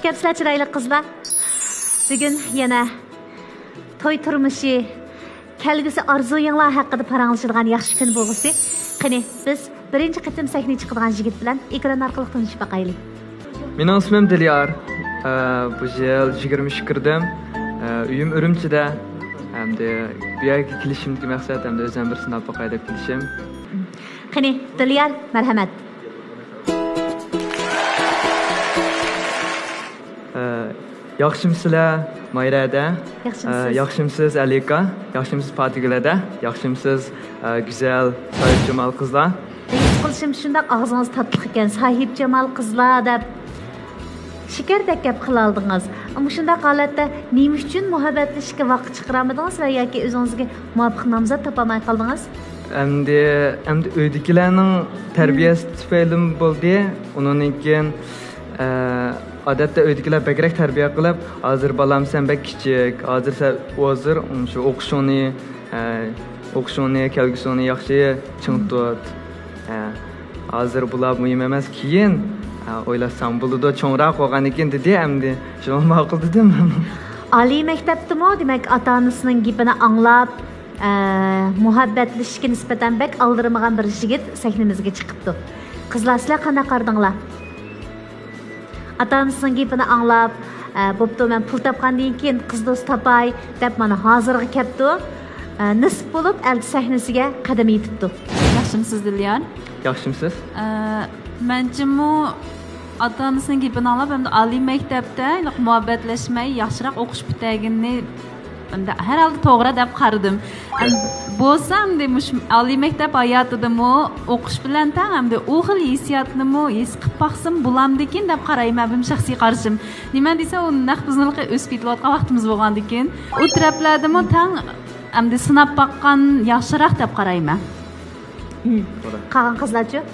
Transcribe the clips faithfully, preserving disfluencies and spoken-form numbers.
كەپسىلەر چىرايلىق قىزلار. بۈگۈن يەنە توي تۇرمۇشى، كەلگۈسى ئارزۇيۇڭلار ھەققىدە پاراڭلىشىدىغان ياخشى كۈن بولغۇسى. قېنى، بىز بىرىنچى قېتىم سەھنىگە چىقىدىغان يىگىت بىلەن ئېكران ئارقىلىق تونۇشۇپ باقايلى. مېنىڭ ئىسمىم دىليار. ئە، بۇ يىل يىگىرمە ئۈچكە كىردىم. ئە، ئۆيۈم ئۈرۈمچىدە. ئەمدى بۇ يەرگە كېلىشىمدىكى مەقسەت ئەمدى ئۆزۈم بىر سىناپ باقاي دەپ كېلىشىم. قېنى، دىليار، مەرھەمەت. ئە، ياخشىمۇسىلەر مايرا ھەدە؟ ياخشىمۇسىز؟ ئە، ياخشىمۇسىز ئەلىكا؟ ياخشىمۇسىز پاتىگۈل ھەدە؟ ياخشىمۇسىز، ئە، گۈزەل ساھىبجامال قىزلار؟ ھېس قىلىشىمچە شۇنداق ئاغزىڭىز تاتلىق ئىكەن، ساھىبجامال قىزلار دەپ شېكەردەك گەپ قىلالدىڭىز. مۇشۇنداق ھالەتتە نېمە ئۈچۈن مۇھەببەتلىشىشكە ۋاقىت چىقىرالمىدىڭىز ۋە ياكى ئۆزىڭىزگە مۇۋاپىق نامزات تاپالماي قالدىڭىز؟ ئەمدى، ئەمدى ئۆيدىكىلەرنىڭ تەربىيەسى تۈپەيلىمۇ بولدى. ئۇنىڭدىن كېيىن، ئە، ئادەتتە ئۆيدىكىلەر بەكرەك تەربىيە قىلىپ، «ھازىر بالام سەن بەك كىچىك، ھازىر سەن، ھازىر شۇ ئوقۇشۇڭنى، ئە، ئوقۇشۇڭنى، كەلگۈسىڭنى ياخشى چىڭ تۇت.» ئە، ھازىر بۇلار مۇھىم ئەمەس، كېيىن، ئە، ئويلاشساڭ بولىدۇ، چوڭراق بولغاندىن كېيىن دېدى، ئەمدى شۇنىڭغا ماقۇل دېدىم. ئالىي مەكتەپتىمۇ، دېمەك، ئاتا-ئانىسىنىڭ گېپىنى ئاڭلاپ، ئە، مۇھەببەتلىشىشكە نىسبەتەن بەك ئالدىرىمىغان بىر يىگىت سەھنىمىزگە چىقىپتۇ. قىزلار، سىلەر قانداق قارىدىڭلار؟ ئاتا-ئانىسىنىڭ گېپىنى ئاڭلاپ، ئە، «بوپتۇ، مەن پۇل تاپقاندىن كېيىن قىز دوست تاپاي» دەپ، مانا، ھازىرغا كەپتۇ. ئە، نېسىپ بولۇپ، ئەمدى سەھنىسىگە قەدىمى يېتىپتۇ. ياخشىمۇسىز، دىليار؟ ياخشىمۇسىز؟ ئە، مەنچىمۇ ئاتا-ئانىسىنىڭ گېپىنى ئاڭلاپ، ئەمدى ئالىي مەكتەپتە مۇھەببەتلەشمەي، ياخشىراق ئوقۇش پۈتتۈرگىنى ئەمدى ھەر ھالدا توغرا دەپ قارىدىم. ئەم-، بولسا ئەمدى مۇشۇ ئالىي مەكتەپ ھاياتىدىمۇ ئوقۇش بىلەن تەڭ ئەمدى ئۇ خىل ھېسسىياتنىمۇ ھېس قىلىپ باقسام بولامدىكىن دەپ قارايمەن، بۇ شەخسىي قارىشىم. نېمە دېسە، ئۇ نەق بىزنىڭ ئۆسۈپ يېتىلىۋاتقان ۋاقتىمىز بولغاندىكىن، ئۇ تەرەپلەردىمۇ تەڭ ئەمدى سىناپ باققان ياخشىراق دەپ قارايمەن. قالغان قىزلارچۇ؟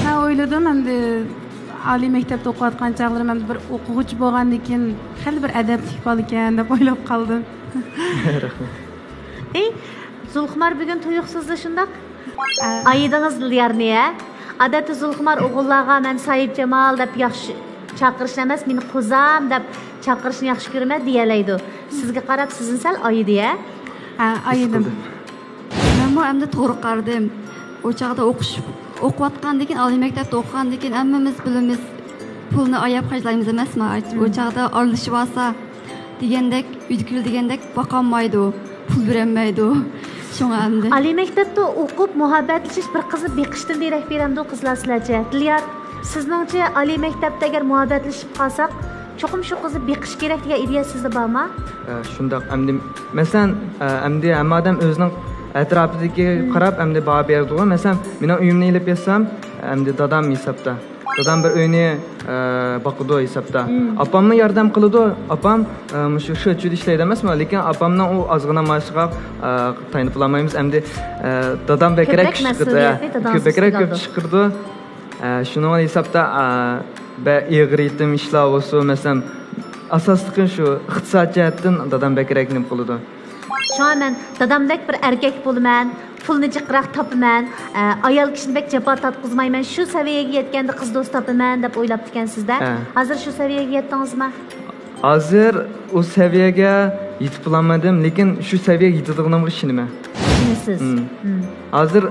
مەن ئويلىدىم، ئەمدى ئالىي مەكتەپتە ئوقۇۋاتقان چاغلىرىم ئەمدى بىر ئوقۇغۇچى بولغاندىكىن خېلى بىر ئەدەپلىك بالىكەن دەپ ئويلاپ قالدىم. ئەي، زۇلخۇمار بۈگۈن تۇيۇقسىزلا شۇنداق ئايىدىڭىز دىليارنى، ھە؟ ئادەتتە زۇلخۇمار ئوغۇللارغا «مەن ساھىبجامال» دەپ ياخشى چاقىرىشنى ئەمەس، «مېنى قوزام» دەپ چاقىرىشنى ياخشى كۆرىمەن دېيەلەيدۇ. سىزگە قاراپ سىزنى سەل ئايىدى، ھە؟ ھە، ئايىدىم. مەنمۇ ئەمدى توغرا قارىدىم. ئۇ چاغدا ئوقۇش، ئوقۇۋاتقاندىكىن، ئالىي مەكتەپتە ئوقۇغاندىكىن ھەممىمىز بىلىمىز، پۇلنى ئاياپ خەجلەيمىز ئەمەسمۇ؟ ئۇ چاغدا ئارىلىشىۋالسا دېگەندەك، ئۆيدىكىلەر دېگەندەك باقالمايدۇ، پۇل بېرەلمەيدۇ. شۇڭا ئەمدى. ئالىي مەكتەپتە ئوقۇپ مۇھەببەتلىشىش بىر قىزنى بېقىشتىن دېرەك بېرەمدۇ قىزلار سىلەرچە؟ دىليار، سىزنىڭچە ئالىي مەكتەپتە ئەگەر مۇھەببەتلىشىپ قالساق، چوقۇم شۇ قىزنى بېقىش كېرەك دېگەن ئىدىيە سىزدە بارمۇ؟ ئە، شۇنداق. ئەمدى، مەسىلەن، ئە، ئەمدى ھەممە ئادەم ئۆزىنىڭ ئەتراپىدىكىگە قاراپ ئەمدى باھا بېرىدىغۇ. مەسىلەن، مېنىڭ ئۆيۈمنى ئېلىپ ئېيتسام، ئەمدى دادام ھېسابتا. دادام بىر ئۆينى، ئە، باقىدۇ ھېسابتا. ئاپاممۇ ياردەم قىلىدۇ. ئاپام، ئە، مۇشۇ شىچۈدە ئىشلەيدۇ ئەمەسمۇ؟ لېكىن ئاپامنىڭ ئۇ ئازغىنە مائاشىغا، ئە، تايىنىپ بولالمايمىز. ئەمدى، ئە، دادام بەكرەك كۆپرەك كۈچ چىقىرىدۇ. مەسئۇلىيەتنى دادىڭىز بەكرەك ئۈستىگە كۆپ ئالىدۇ. چىقىرىدۇ. ئە، شۇنىڭ ھېسابتا، ئە، بە-، ئېغىر يېتىم ئىشلار بولسۇن، مەسىلەن، ئاساسلىقى شۇ ئىقتىساد جەھەتتىن دادام بەكرەك نېمە قىلىدۇ. شۇڭا مەن دادامدەك بىر ئەركەك بولىمەن، پۇلنى جىقراق تاپىمەن، ئە، ئايال كىشىنى بەك جاپا تارتقۇزمايمەن، شۇ سەۋىيەگە يەتكەندە قىز دوست تاپىمەن دەپ ئويلاپتىكەنسىز-دە. ھە. ھازىر شۇ سەۋىيەگە يەتتىڭىزمۇ؟ ھازىر ئۇ سەۋىيەگە يېتىپ بولالمىدىم، لېكىن شۇ سەۋىيەگە يېتىدىغىنىمغا ئىشىنىمەن. ئىشىنىسىز؟ مم. مم. ھازىر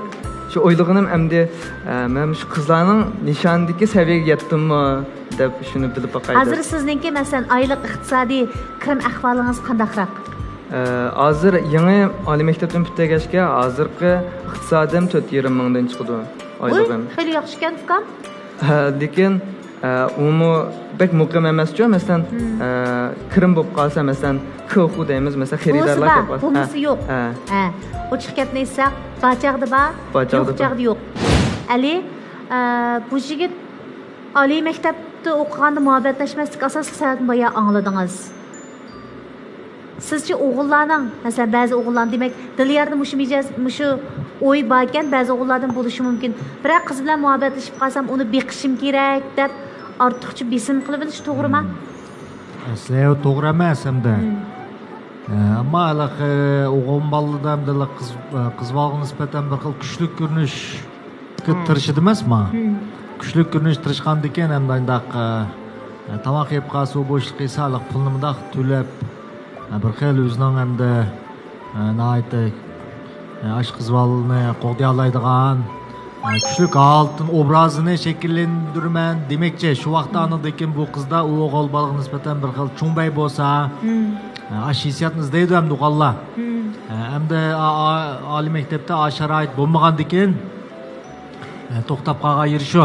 شۇ ئويلىغىنىم ئەمدى، ئە، مەن شۇ قىزلارنىڭ نىشانىدىكى سەۋىيەگە يەتتىممۇ دەپ شۇنى بىلىپ باقاي دەپ. ھازىر سىزنىڭكى، مەسىلەن، ئايلىق ئىقتىسادىي كىرىم ئەھۋالىڭىز قانداقراق؟ ئە، ھازىر يېڭى ئالىي مەكتەپتىن پۈتتۈرگەچكە، ھازىرقى ئىقتىسادىم تۆت يېرىم مىڭدىن چىقىدۇ ئايلىقىم. ۋوي، خېلى ياخشىكەن، ئۇكام. ھە، لېكىن، ئە، ئۇمۇ بەك مۇقىم ئەمەسچۇ. مەسىلەن، مم. ئە، كىرىم بولۇپ قالسا، مەسىلەن، كېخۇ دەيمىز، مەسىلەن، بولسا خېرىدارلار بار، كېلىپ قالسا. بولمىسا ھە، يوق. ھە. ھە. ئوچۇق گەپنى ئېيتساق، بار چاغدا بار، بار چاغدا يوق بار. چاغدا يوق. ئەلى، ئە، بۇ يىگىت ئالىي مەكتەپتە ئوقۇغاندا مۇھەببەتلەشمەسلىك ئاساسلىق سەۋەبنى بايا ئاڭلىدىڭىز. سىزچە ئوغۇللارنىڭ، مەسىلەن، بەزى ئوغۇللارنىڭ، دېمەك، دىلياردا مۇشۇ مىجەز، مۇشۇ ئوي باركەن، بەزى ئوغۇللاردىن بولۇشى مۇمكىن. بىرەر قىز بىلەن مۇھەببەتلىشىپ قالسام، ئۇنى بېقىشىم كېرەك دەپ ئارتۇقچە بېسىم قىلىۋېلىش توغرىما؟ ئەسلى ئۇ توغرا ئەمەس ئەمدى. مم. ئە، ئەمما ھېلىقى ئوغۇل بالىلاردا ئەمدى قىز، قىز بالىغا نىسبەتەن بىر خىل كۈچلۈك كۆرۈنۈشكە تىرىشىدۇ ئەمەسما؟ مم. كۈچلۈك كۆرۈنۈش تىرىشقاندىكىن ئەمدى ئانداق، ئە، تاماق يەپ قالسا، ئۇ بوشلۇققا سالىق پۇلنى مۇنداق تۆلەپ، بىر خىل ئۆزىنىڭ ھەمدە ناھايىتى ئاشۇ قىز بالىنى قوغدىيالايدىغان، كۈچلۈك ھالىتىنى، ئوبرازىنى شەكىللەندۈرىمەن دېمەكچى. شۇ ۋاقىتتا ئانىڭدىن كېيىن بۇ قىزدا ئۇ ئوغۇل بالىغا نىسبەتەن بىر خىل چوڭ بەي بولسا، ئاشۇ ھېسسىياتنى ئىزدەيدۇ ھەمدە ئوغۇللار. ئەمدى ئا-، ئا-، ئالىي مەكتەپتە ئاشۇ شارائىت بولمىغاندىكىن، ئە، توختاپ قالغان يېرى شۇ.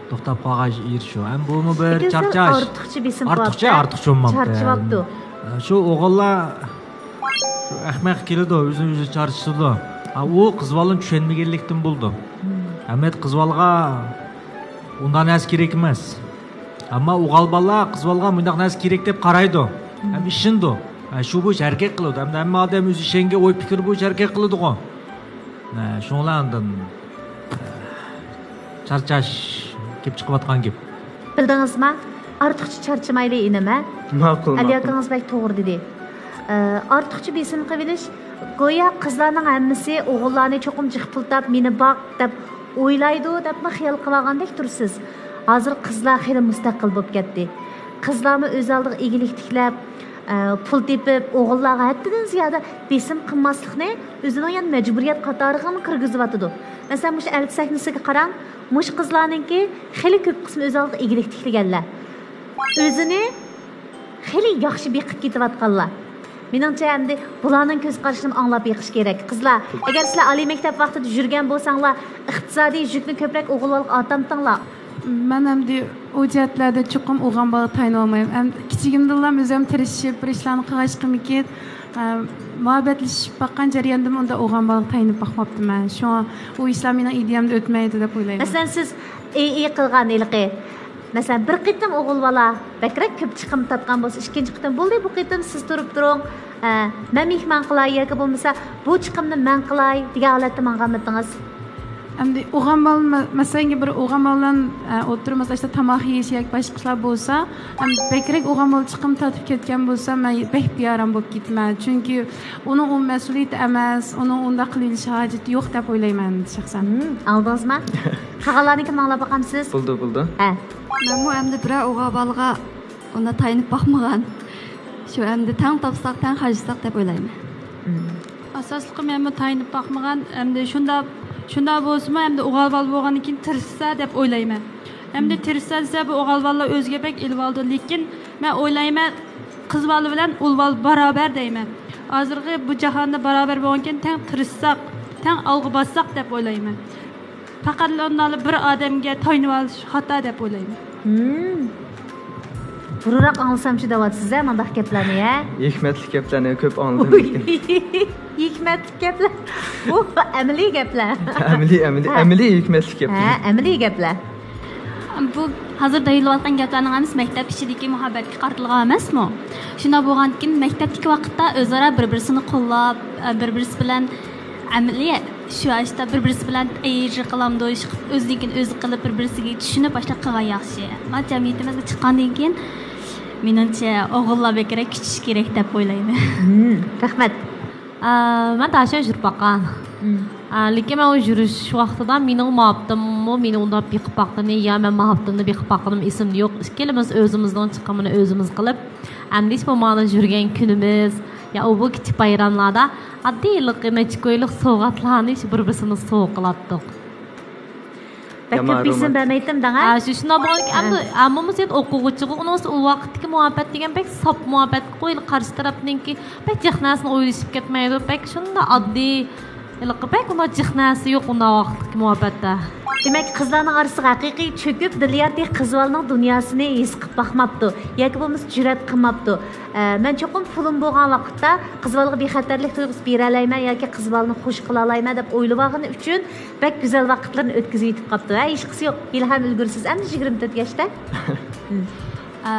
توختاپ قالغان يېرى شۇ. ھەم بۇمۇ بىر لېكىن سىز چارچاش. ئارتۇقچە بېسىم ئارتۇقچە، قىلىپتۇ. ئارتۇقچە بولمامتى. چارچىۋاپتۇ. ئە، شۇ ئوغۇللار شۇ ئەخمەق كېلىدۇ، ئۆزىنى ئۆزى چارچىتىدۇ. ھە، ئۇ قىز بالىنى چۈشەنمىگەنلىكتىن بولىدۇ. ئەمەلىيەتتە قىز بالىغا ئۇنداق نەرسە كېرەك ئەمەس. ئەمما ئوغۇل بالىلار قىز بالىغا مۇنداق نەرسە كېرەك دەپ قارايدۇ. ھەم ئىشىنىدۇ. ھە، شۇ بويىچە ھەرىكەت قىلىدۇ. ھەمدە ھەممە ئادەم ئۆزى ئىشەنگەن ئوي پىكىر بويىچە ھەرىكەت قىلىدىغۇ. ھە، شۇڭلار ئاندىن، ھە، چارچاش كېلىپ چىقىۋاتقان گەپ. بىلدىڭىزما؟ ئارتۇقچە چارچىمايلى، ئىنىم، ھە؟ ماقۇل، ماقۇل. ئەلىياكىڭىز بەك توغرا دېدى. ئە، ئارتۇقچە بېسىم قىلىۋېلىش، گويا قىزلارنىڭ ھەممىسى ئوغۇللارنى چوقۇم جىق پۇل تاپ، مېنى باق دەپ ئويلايدۇ دەپمۇ خىيال قىلىۋالغاندەك تۇرىسىز. ھازىر قىزلار خېلى مۇستەقىل بولۇپ كەتتى. قىزلارمۇ ئۆز ئالدىغا ئىگىلىك تىكلەپ، ئە، پۇل تېپىپ، ئوغۇللارغا ھەددىدىن زىيادە بېسىم قىلماسلىقنى ئۆزىنىڭ يەنە مەجبۇرىيەت قاتارىغىمۇ كىرگۈزۈۋاتىدۇ. مەسىلەن، مۇشۇ ئەلچى سەھنىسىگە قاراڭ، مۇشۇ قىزلارنىڭكى خېلى كۆپ قىسمى ئۆز ئالدىغا ئىگىلىك تىكلىگەنلەر. ئۆزىنى خېلى ياخشى بېقىپ كېتىۋاتقانلار. مېنىڭچە، ئەمدى بۇلارنىڭ كۆز قارىشىنىمۇ ئاڭلاپ بېقىش كېرەك. قىزلار، ئەگەر سىلەر ئالىي مەكتەپ ۋاقتىدا يۈرگەن بولساڭلار، ئىقتىسادىي يۈكنى كۆپرەك ئوغۇل بالىغا ئارتامتىڭلار؟ مەن ئەمدى ئۇ جەھەتلەردە چوقۇم ئوغۇل بالىغا تايىنىۋالمايمەن. ئەم، كىچىكىمدىنلا ئۆزۈم تىرىشىپ، بىر ئىشلارنى قىلغاچقىمىكىن، ئە، مۇھەببەتلىشىپ باققان جەرياندىمۇ ئۇنداق ئوغۇل بالىغا تايىنىپ باقماپتىمەن. شۇڭا ئۇ ئىشلار مېنىڭ ئىدىيەمدە ئۆتمەيدۇ دەپ ئويلايمەن. مەسىلەن، سىز ئېي ئېي قىلغان ھېلىقى، مەسىلەن، بىر قېتىم ئوغۇل بالا بەكرەك كۆپ چىقىم تارتقان بولسا، ئىككىنچى قېتىم، بولدى، بۇ قېتىم سىز تۇرۇپ تۇرۇڭ، ئە، مەن مېھمان قىلاي ياكى بولمىسا بۇ چىقىمنى مەن قىلاي دېگەن ھالەتتە ماڭغانمىدىڭىز؟ ئەمدى ئوغۇل بالا مە-، مەسىلەنگە بىر ئوغۇل بالا بىلەن، ئە، ئولتۇرۇپ، مەسىلەن، ئىشتە تاماق يېيىش ياكى باشقىلار بولسا، ئەمدى بەكرەك ئوغۇل بالا چىقىم تارتىپ كەتكەن بولسا، مەن بەك بىئارام بولۇپ كېتىمەن. چۈنكى ئۇنىڭ ئۇ مەسئۇلىيىتى ئەمەس، ئۇنىڭ ئۇنداق قىلىۋېلىش ھاجىتى يوق دەپ ئويلايمەن شەخسەن. ھىم، ئاڭلىدىڭىزما؟ قالغانلارنىڭكىنى ئاڭلاپ باقامسىز؟ بولدى، بولدى. ھە. مەنمۇ ئەمدى بىرەر ئوغۇل بالىغا ئۇنداق تايىنىپ باقمىغان. شۇ ئەمدى تەڭ تاپساق، تەڭ خەجلىسەك دەپ ئويلايمەن. ھىم. ئاساسلىقى مەنمۇ تايىنىپ باقمىغان، ئەمدى شۇنداق، شۇنداق بولسىمۇ، ئەمدى ئوغۇل بالا بولغاندىن كېيىن تىرىشسا دەپ ئويلايمەن. ئەمدى تىرىشسا دېسە، بۇ ئوغۇل بالىلار ئۆزىگە بەك ئېلىۋالىدۇ. لېكىن مەن ئويلايمەن، قىز بالا بىلەن ئۇل بالا باراۋەر دەيمەن. ھازىرقى بۇ جاھاندا باراۋەر بولغانكەن، تەڭ تىرىشساق، تەڭ ئالغا باسساق دەپ ئويلايمەن. پەقەتلا ئۇنداقلا بىر ئادەمگە تايىنىۋېلىش خاتا دەپ ئويلايمەن. ھىم. بۇرۇنراق ئاڭلىسامچۇ دەۋاتىسىز ھە، مۇنداق گەپلەرنى ھە؟ ھېكمەتلىك گەپلەرنى كۆپ ئاڭلىدىم لېكىن. ھېكمەتلىك گەپلەر. بۇ ئەمەلىي گەپلەر. ئەمەلىي، ئەمەلىي، ھە. ئەمەلىي ھېكمەتلىك گەپلەر. ھە، ئەمەلىي گەپلەر. بۇ ھازىر دەيدىۋاتقان گەپلەرنىڭ ھەممىسى مەكتەپ ئىچىدىكى مۇھەببەتكە قارىتىلغان ئەمەسمۇ؟ شۇنداق بولغاندىكىن، مەكتەپتىكى ۋاقىتتا ئۆزئارا بىر-بىرسىنى قوللاپ، بىر-بىرسى بىلەن ئەمەلىي شۇ ئاشتا بىر-بىرسى بىلەن ئېيىر قىلامدۇ، ئىش قىلىپ، ئۆزىنىڭكىنى ئۆزى قىلىپ، بىر-بىرسىگە چۈشىنىپ باشلاپ قىلغان ياخشى. ما جەمئىيىتىمىزگە چىققاندىن كېيىن، مېنىڭچە، ئوغۇللار بەكرەك كۈچىشى كېرەك دەپ ئويلايمەن. ھىم، رەھمەت. ئا، مەن تاشيول يۈرۈپ باققان. ھىم. ئا، لېكىن مەن ئۇ يۈرۈش ۋاقتىدا مېنىڭ مۇھەببىتىممۇ مېنى ئۇنداق بېقىپ باققىنى يا مەن مۇھەببىتىمنى بېقىپ باققىنىم ئېسىمدە يوق. ئىككىلىمىز ئۆزىمىزنىڭ چىقىمىنى ئۆزىمىز قىلىپ، ئەمدى ھېچ بولمىغاندا يۈرگەن كۈنىمىز يا ئۇ بۇ كىچىك بايراملاردا ئاددىيلىق نەچچە كويلۇق سوۋغاتلارنى شۇ بىر-بىرسىمىزگە سوۋغا قىلاتتۇق. بەك كۆپ بېسىم بەرمەيتتىم دەڭە. ھە، شۇ شۇنداق بولغاندىكىن، ئەمدى ھەممىمىز يەنە ئوقۇغۇچىغۇ، ئۇنىڭ ئۈستىگە ئۇ ۋاقىتتىكى مۇھەببەت دېگەن بەك ساپ مۇھەببەتكە، قويلا قارشى تەرەپنىڭكى بەك جىق نەرسىنى ئويلىشىپ كەتمەيدۇ، بەك شۇنداق ئاددىي، ھېلىقى بەك ئۇنداق جىق نەرسە يوق ئۇنداق ۋاقىتتىكى مۇھەببەتتە. دېمەك، قىزلارنىڭ ئارىسىغا ھەقىقىي چۆكۈپ، دىليارتى قىز بالىنىڭ دۇنياسىنى ھېس قىلىپ باقماپتۇ ياكى بولمىسا جۈرئەت قىلماپتۇ. ئە، مەن چوقۇم پۇلۇم بولغان ۋاقىتتا قىز بالىغا بىخەتەرلىك تۇيغۇسى بېرەلەيمەن ياكى قىز بالىنى خۇش قىلالايمەن دەپ ئويلىۋالغىنى ئۈچۈن بەك گۈزەل ۋاقىتلىرىنى ئۆتكۈزۈۋېتىپ قاپتۇ. ھە، ھېچقىسى يوق. ھېلىھەم ئۈلگۈرىسىز، ئەمدى يىگىرمە تۆت ياشتا. ئە،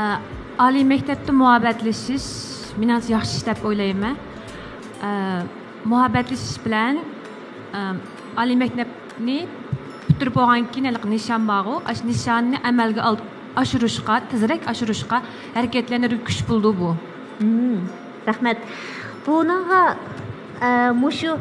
ئالىي مەكتەپتە مۇھەببەتلىشىش مېنىڭچە ياخشى ئىش دەپ ئويلايمەن. ئە، مۇھەببەتلىشىش بىلەن، ئە، ئالىي مەكتەپنى پۈتتۈرۈپ بولغاندىن كېيىن ھېلىقى نىشان بارغۇ، ئاشۇ نىشاننى ئەمەلگە ئال-، ئاشۇرۇشقا، تېزرەك ئاشۇرۇشقا ھەرىكەتلەندۈرگۈچ كۈچ بولىدۇ بۇ. مم، رەھمەت. بۇنىڭغا، ئە، مۇشۇ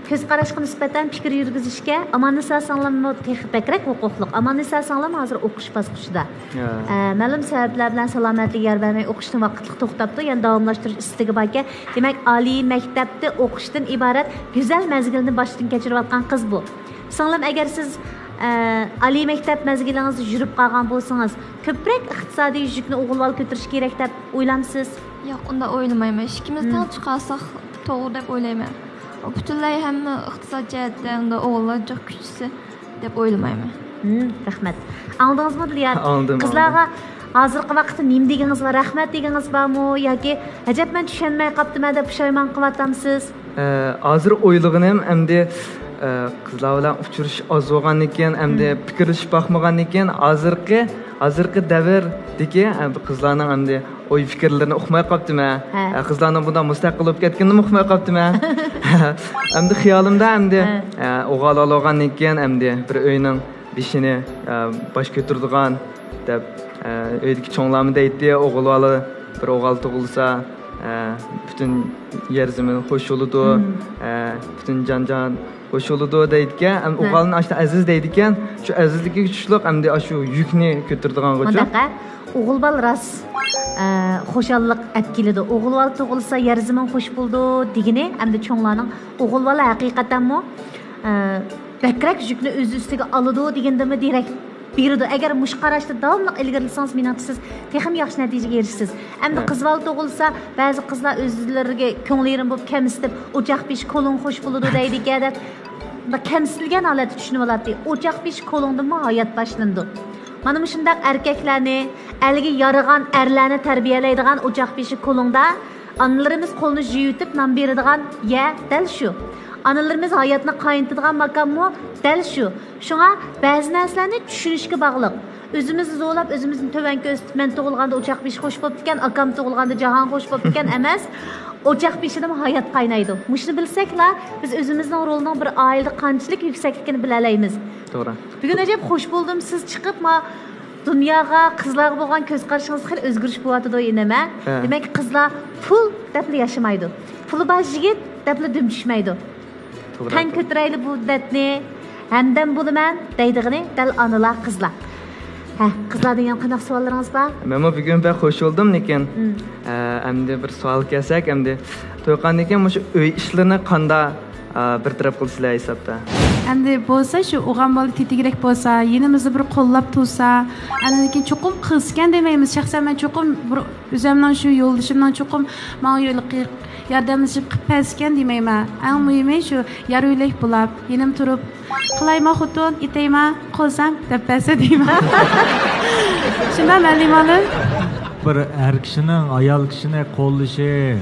كۆز قاراشقا نىسبەتەن پىكىر يۈرگۈزۈشكە ئاماننىسا سىڭلىممۇ تېخى بەكرەك ھوقۇقلۇق. ئاماننىسا سىڭلىم ھازىر ئوقۇش باسقۇچىدا. ھە. ئە، مەلۇم سەۋەبلەر بىلەن سالامەتلىكى يار بەرمەي ئوقۇشتىن ۋاقىتلىق توختاپتۇ، يەنە داۋاملاشتۇرۇش ئىستىكى باركەن. دېمەك، ئالىي مەكتەپتە ئوقۇشتىن ئىبارەت گۈزەل مەزگىلنى باشتىن كەچۈرۈۋاتقان قىز بۇ. سىڭلىم، ئەگەر سىز، ئە، ئالىي مەكتەپ مەزگىلىڭىزدە يۈرۈپ قالغان بولسىڭىز، كۆپرەك ئىقتىسادىي يۈكنى ئوغۇل بالا كۆتۈرۈشى كېرەك دەپ ئويلامسىز؟ ياق، ئۇنداق ئويلىمايمەن. ئىككىمىز مم. تەڭ چىقارساق توغرا دەپ ئويلايمەن. پۈتۈنلەي ھەممە ئىقتىساد جەھەتتە ئۇنداق ئوغۇللار جىق كۈچىسى دەپ ئويلىمايمەن. مم، رەھمەت. ئاڭلىدىڭىزمۇ، دىليار؟ ئاڭلىدىم، قىزلارغا ئاڭلىدىم. ھازىرقى ۋاقىتتا نېمە دېگىڭىز بار؟ رەھمەت دېگىڭىز بارمۇ؟ ياكى «ئەجەب، مەن چۈشەنمەي قاپتىمەن» دەپ پۇشايمان قىلىۋاتامسىز؟ ئە، ھازىر ئويلىغىنىم ئەمدى، ئە، قىزلار بىلەن ئۇچرىشىش ئاز بولغاندىكىن، ئەمدى مم. پىكىرلىشىپ باقمىغاندىكىن، ھازىرقى، ھازىرقى دەۋردىكى، ئە، قىزلارنىڭ ئەمدى ئوي پىكىرلىرىنى ئۇقماي قاپتىمەن. ھە. ئە، قىزلارنىڭ بۇنداق مۇستەقىل بولۇپ كەتكىنىنىمۇ ئۇقماي قاپتىمەن. ئەمدى خىيالىمدا ئەمدى، ھە. ئە، ئوغۇل ئالغاندىن كېيىن ئەمدى بىر ئۆينىڭ بېشىنى، ئە، باش كۆتۈرىدىغان دەپ، ئە، ئۆيدىكى چوڭلارمۇ دەيتتى، ئوغۇل بالا، بىر ئوغۇل تۇغۇلسا، ئە، پۈتۈن يەر زېمىن خوش بولىدۇ، مم. ئە، پۈتۈن جان جان خوش بولىدۇ دەيدىكەن. ئەم، ھە. ئوغۇلنى ئاشتا ئەزىز دەيدىكەن. شۇ ئەزىزلىكىگە چۈشلۈق ئەمدى ئاشۇ يۈكنى كۆتۈرىدىغانغۇچۇ. مۇنداق، ھە؟ ئوغۇل بالا راست، ئە، خۇشاللىق ئەپ كېلىدۇ. ئوغۇل بالا تۇغۇلسا يەر زېمىن خوش بولىدۇ دېگىنى ئەمدى چوڭلارنىڭ. ئوغۇل بالا ھەقىقەتەنمۇ، ئە، بەكرەك يۈكنى ئۆز ئۈستىگە ئالىدۇ دېگەندىنمۇ دېرەك بېرىدۇ. ئەگەر مۇشۇ قاراشتا داۋاملىق ئىلگىرىلىسىڭىز، مېنىڭچە سىز تېخىمۇ ياخشى نەتىجىگە ئېرىشىسىز. ئەمدى ھە. قىز بالا تۇغۇلسا، بەزى قىزلار ئۆزلىرىگە كۆڭلى يېرىم بولۇپ كەمسىتىپ، «ئوچاق بېشى كولۇڭ خوش بولىدۇ» دەيدىكەن دەپ، كەمسىتىلگەن ھالەتتە چۈشىنىۋالاتتى. ئوچاق بېشى كولۇڭدىنمۇ ھايات باشلىنىدۇ. مانا مۇشۇنداق ئەركەكلەرنى، ئەلگە يارىغان ئەرلەرنى تەربىيەلەيدىغان ئوچاق بېشى كولۇڭدا ئانىلىرىمىز قولىنى يۇيۇۋېتىپ نان بېرىدىغان يەر دەل شۇ. ئانىلىرىمىز ھاياتنى قاينىتىدىغان ماكانمۇ دەل شۇ. شۇڭا بەزى نەرسىلەرنى چۈشىنىشكە باغلىق. ئۆزىمىزنى زورلاپ، ئۆزىمىزنى تۆۋەن كۆرسىتىپ، «مەن تۇغۇلغاندا ئوچاق بېشى خوش بوپتىكەن، ئاكام تۇغۇلغاندا جاھان خوش بوپتىكەن» ئەمەس، «ئوچاق بېشىدىمۇ ھايات قاينايدۇ.» مۇشۇنى بىلسەكلا، بىز ئۆزىمىزنىڭ رولىنىڭ بىر ئائىلىدە قانچىلىك يۈكسەكلىكىنى بىلەلەيمىز. توغرا. بۈگۈن ئەجەب خوش بولدۇم، سىز چىقىپ، ما دۇنياغا، قىزلارغا بولغان كۆز قارىشىڭىزدا خېلى ئۆزگىرىش بولۇۋاتىدۇ، ئىنىم، ھە؟ ھە. دېمەك، قىزلار پۇل دەپلا ياشىمايدۇ. پۇلى بار يىگىت دەپلا دۈم چۈشمەيدۇ. توغرا، تەڭ توغرا. كۆتۈرەيلى بۇ دەردنى، ھەمدەم بولىمەن دەيدىغىنى دەل ئانىلار، قىزلار. ھە، قىزلاردىن يەنە قانداق سوئاللىرىڭىز بار؟ مەنمۇ بۈگۈن بەك خوش بولدۇم، لېكىن، مم. ئە، ئەمدى بىر سوئال كەلسەك، ئەمدى توي قىلغاندىن كېيىن مۇشۇ ئۆي ئىشلىرىنى قاندا، ئە، بىر تەرەپ قىلىسىلەر ھېسابتا؟ ئەمدى بولسا شۇ ئوغان بالا تېتىگۈدەك بولسا، يېنىمىزدا بىر قوللاپ تۇرسا، ئاندىن كېيىن چوقۇم قىلسىكەن دېمەيمىز. شەخسەن مەن چوقۇم بىر ئۆزۈمنىڭ شۇ يولدىشىمنىڭ چوقۇم ماڭا يول-، ياردەملىشىپ قىلىپ بەرسىكەن دېمەيمەن. ئەڭ مۇھىمى شۇ يار يۆلەك بولاپ، يېنىم تۇرۇپ، «قىلايما خوتۇن، ئېتەيما، قوزام» دەپ بەرسە دەيمەن. شۇنداق مەلىم ئالىم. بىر ئەر كىشىنىڭ ئايال كىشىنى قوللىشى،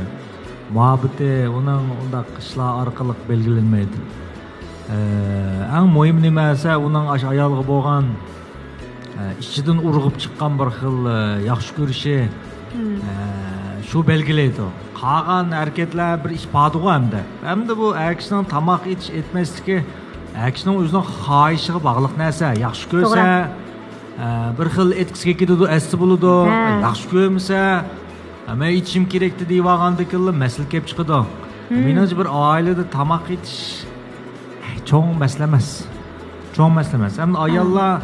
مۇھەببىتى ئۇنىڭ ئۇنداق ئىشلار ئارقىلىق بەلگىلەنمەيدۇ. ئە، ئەڭ مۇھىم نېمە دېسە، ئۇنىڭ ئاشۇ ئايالغا بولغان ئە، ئىچىدىن ئۇرغۇپ چىققان بىر خىل، ئە، ياخشى كۆرۈشى، مم. ئە، شۇ بەلگىلەيدۇ. قالغان ھەرىكەتلەر بىر ئىپادىغۇ ئەمدى. ئەمدى بۇ ئەر كىشىنىڭ تاماق ئېتىش ئېتمەسلىكى ئەر كىشىنىڭ ئۆزىنىڭ خاھىشىغا باغلىق نەرسە. ياخشى كۆرسە، توغرا. ئە، بىر خىل ئېتكۈسى كېلىدۇ، ئەستە بولىدۇ. ھە. ياخشى كۆرمىسە، ئە، مەن ئېتىشىم كېرەكتى دېيىۋالغاندىكىنلا مەسىلە كېلىپ چىقىدۇ. مم. مېنىڭچە، بىر ئائىلىدە تاماق ئېتىش چوڭ مەسىلە ئەمەس. چوڭ مەسىلە ئەمەس. ئەمدى ھە. ئاياللار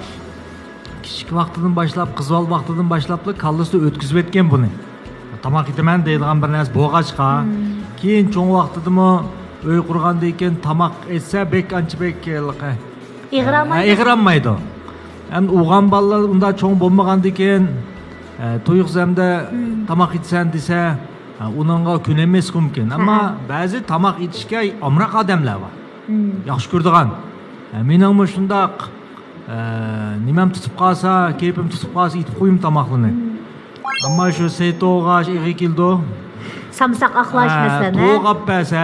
كىچىك ۋاقتىدىن باشلاپ، قىز بالا ۋاقتىدىن باشلاپلا كاللىسىدا ئۆتكۈزۈۋەتكەن بۇنى. تاماق ئېتىمەن دەيدىغان بىر نەرسە بولغاچقا، مم. كېيىن چوڭ ۋاقتىدىمۇ ئۆي قۇرغاندىن كېيىن تاماق ئېتسە بەك ئانچە بەك، ئېغىرالمايدۇ. ھە، ئېغىرالمايدۇ. ئەمدى ئوغان بالىلار ئۇنداق چوڭ بولمىغاندىن كېيىن، ئە، تۇيۇقسىز ئەمدى مم. تاماق ئېتىسەن دېسە، ئە، ئۇنىڭغا كۆنەلمەسلىكى مۇمكىن. ئەمما ھە. بەزى تاماق ئېتىشكە ئامراق ئادەملەر بار. مم. ياخشى كۆرىدىغان. ئە، مېنىڭمۇ شۇنداق ئە، نېمەم تۇتۇپ قالسا، كەيپىم تۇتۇپ قالسا، ئېتىپ قويىمەن تاماقلىرىنى. مم. ئەمما شۇ سېيىت توغاش ئېغىر كېلىدۇ. سامساق ئاقلاش ھە، مەسىلەن، ھە؟ توغاپ بەرسە،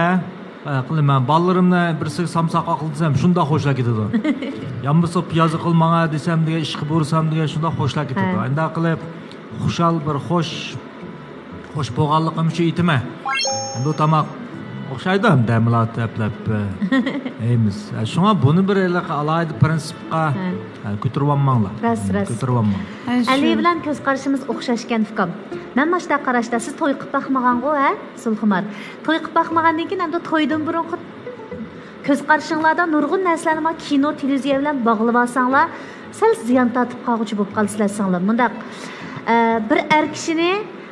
ھە، قىلىمەن. بالىلىرىمنى بىرسىگە سامساق ئاقلا دېسەم، شۇنداق خوشلاپ كېتىدۇ. يا بولمىسا پىيازغا قىل ماڭا دېسەم دېگەن، ئىشقا بۇيرۇسام دېگەن، شۇنداق خوشلاپ كېتىدۇ. ھە. ئۇنداق قىلىپ، خۇشال بىر خوش خوش بولغانلىقىم شۇ ئېيتىمەن. ئەمدى ئۇ تاماق ئوخشايدۇ ھەم دەم ئېلىۋېتىپ، ئە، يەيمىز. ئە، شۇڭا بۇنى بىر ھېلىقى ئالاھىدە پىرىنسىپقا، ھە. ئە، كۆتۈرۈۋالماڭلار. راست، راست. كۆتۈرۈۋالماڭ. ئەلى بىلەن كۆز قارىشىمىز ئوخشاشكەن، ئۇكام. مەن ماشۇنداق قاراشتا، سىز توي قىلىپ باقمىغانغۇ، ھە، زۇلخۇمار؟ توي قىلىپ باقمىغاندىن كېيىن ئەمدى تويدىن بۇرۇنقى كۆز قارىشىڭلاردا نۇرغۇن نەرسىلەرنى مانا كىنو، تېلېۋىزىيە بىلەن باغلىۋالساڭلار، سەل زىيان تارتىپ قالغۇچى بولۇپ قالىسىلەر سىڭلىم. مۇنداق، ئە، بىر ئەر كىشىنى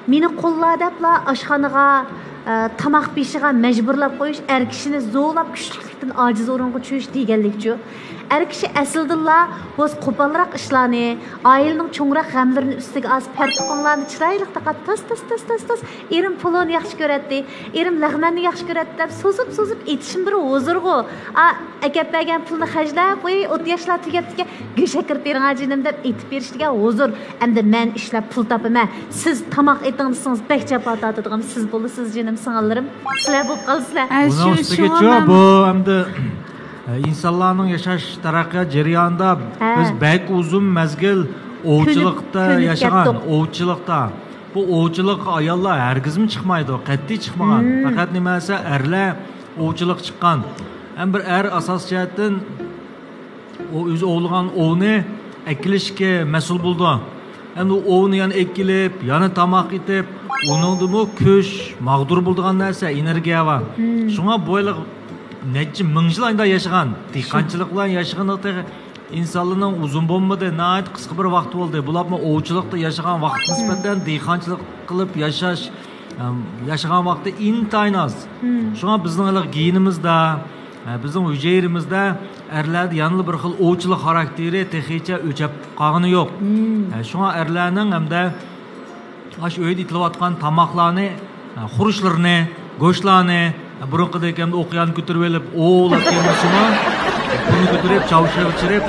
مېنى قوللا دەپلا ئاشخانىغا، ئە، تاماق بېشىغا مەجبۇرلاپ قويۇش، ئەر كىشىنى زورلاپ كۈچلۈكلۈكتىن ئاجىز ئورۇنغا چۈشۈرۈش دېگەنلىكچۇ. ئەر كىشى ئەسلىدىنلا بولسا قوپالراق ئىشلارنى، ئائىلىنىڭ چوڭراق غەملىرىنى ئۈستىگە ئالسا، پەرتۇقۇڭلارنى چىرايلىق تاقاپ، تاس، تاس، تاس، تاس، تاس، ئېرىم پۇلۇنى ياخشى كۆرەتتى، ئېرىم لەغمەننى ياخشى كۆرەتتى دەپ سوزۇپ، سوزۇپ ئېيتىشمۇ بىر ھۇزۇرغۇ. ئا، ئەكەپ بەرگەن پۇلنى خەجلەپ، ۋۇي، ئوتتۇز ياشلار تۈگەپتىكەن، گۆش ئەكىرىپ بېرىڭ ھاجىنىم دەپ ئېيتىپ بېرىشتىكەن ھۇزۇر. ئەمدى مەن ئىشلەپ پۇل تاپىمەن، سىز تاماق ئېتىڭ دېسىڭىز بەك جاپا تارتىدىغان سىز بولىسىز جېنىم سىڭىللىرىم. سىلەر بولۇپ قالىسىلەر. ھە، بۇنىڭ شۇ، ئۈستىگە شۇڭا چۇ، مەن بۇ ئەمدى، ئە، ئىنسانلارنىڭ ياشاش تەرەققىيات جەريانىدا ھە. بىز بەك ئۇزۇن مەزگىل ئوۋچىلىقتا كۆنۈپ، كۆنۈپ ياشىغان، كەتتۇق. ئوۋچىلىقتا. بۇ ئوۋچىلىققا ئاياللار ھەرگىزمۇ چىقمايدۇ، قەتئىي چىقمىغان. مم. پەقەت نېمە دېسە، ئەرلەر ئوۋچىلىققا چىققان. ھەم بىر ئەر ئاساسىي جەھەتتىن ئۇ ئۆزى ئوۋلىغان ئوۋنى ئەكېلىشكە مەسئۇل بولىدۇ. ئەمدى ئۇ ئوۋنى يەنە ئەكېلىپ، يەنە تاماق ئېتىپ، ئۇنىڭدىمۇ كۈچ، ماغدۇر بولىدىغان نەرسە، ئېنېرگىيە بار. مم. شۇڭا بۇ ھېلىغى نەچچە مىڭ يىل ئايدا ياشىغان، دېھقانچىلىق بىلەن ياشىغىنى تېخى ئىنسانلارنىڭ ئۇزۇن بولمىدى، ناھايىتى قىسقا بىر ۋاقىت بولدى. بۇلارمۇ ئوۋچىلىقتا ياشىغان ۋاقىتقا نىسبەتەن دېھقانچىلىق قىلىپ ياشاش، ئەم، ياشىغان ۋاقتى ئىنتايىن ئاز. مم. شۇڭا بىزنىڭ ھېلىقى گېنىمىزدا، ئە، بىزنىڭ ھۈجەيرىمىزدە ئەرلەردە يەنىلا بىر خىل ئوۋچىلىق خاراكتېرى تېخىچە ئۆچەپ قالغىنى يوق. مم. ئە، شۇڭا ئەرلەرنىڭ ھەمدە ئاشۇ ئۆيدە ئېتىلىۋاتقان تاماقلارنى، ئە، خۇرۇچلىرىنى، گۆشلارنى، ئە، بۇرۇنقىدەك ئەمدى ئوقيانى كۆتۈرۈۋېلىپ، ئوۋلاپ كەلمىسىمۇ، پۇلنى كۆتۈرۈپ، چاۋشىغا چىرىپ،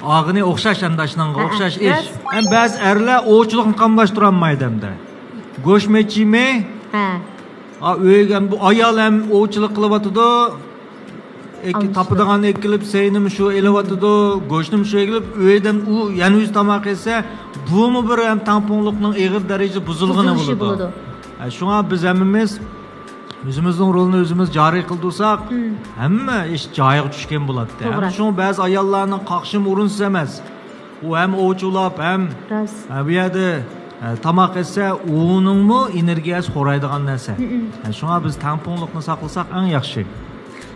ئالغىنى ئوخشاش ئەمدى ئاشۇنىڭغا ئوخشاش ئىش. ھەم بەزى ئەرلەر ئوۋچىلىقنى قاملاشتۇرالمايدۇ ئەمدى. گۆش مېچىمى؟ ھە. ئا، ئۆيگە ھەم بۇ ئايال ھەم ئوۋچىلىق قىلىۋاتىدۇ. ئەكە-، تاپىدىغان ئەكىلىپ، سەينىمۇ شۇ ئېلىۋاتىدۇ، گۆشنىمۇ شۇ ئېلىپ، ئۆيدىن ئۇ يەنە ئۆزى تاماق يېسە، بۇمۇ بىر ھەم تەڭپۇڭلۇقنىڭ ئېغىر دەرىجىدە بۇزۇلغىنى بولىدۇ. ھە، شۇڭا بىز ھەممىمىز ئۆزىمىزنىڭ رولىنى ئۆزىمىز جارى قىلدۇرساق، ھەممە ئىش جايىغا چۈشكەن بولاتتى. ھەم شۇڭا بەزى ئاياللارنىڭ قاقشىمۇ ئورۇنسىز ئەمەس. ئۇ ھەم ئوۋچى ئۇلاپ، ھەم، ئە، بۇ يەردە، ئە، تاماق ئەتسە، ئۇنىڭمۇ ئېنېرگىيەسى خورايدىغان نەرسە. ئە، شۇڭا بىز تەڭپۇڭلۇقنى ساقلىساق ئەڭ ياخشى.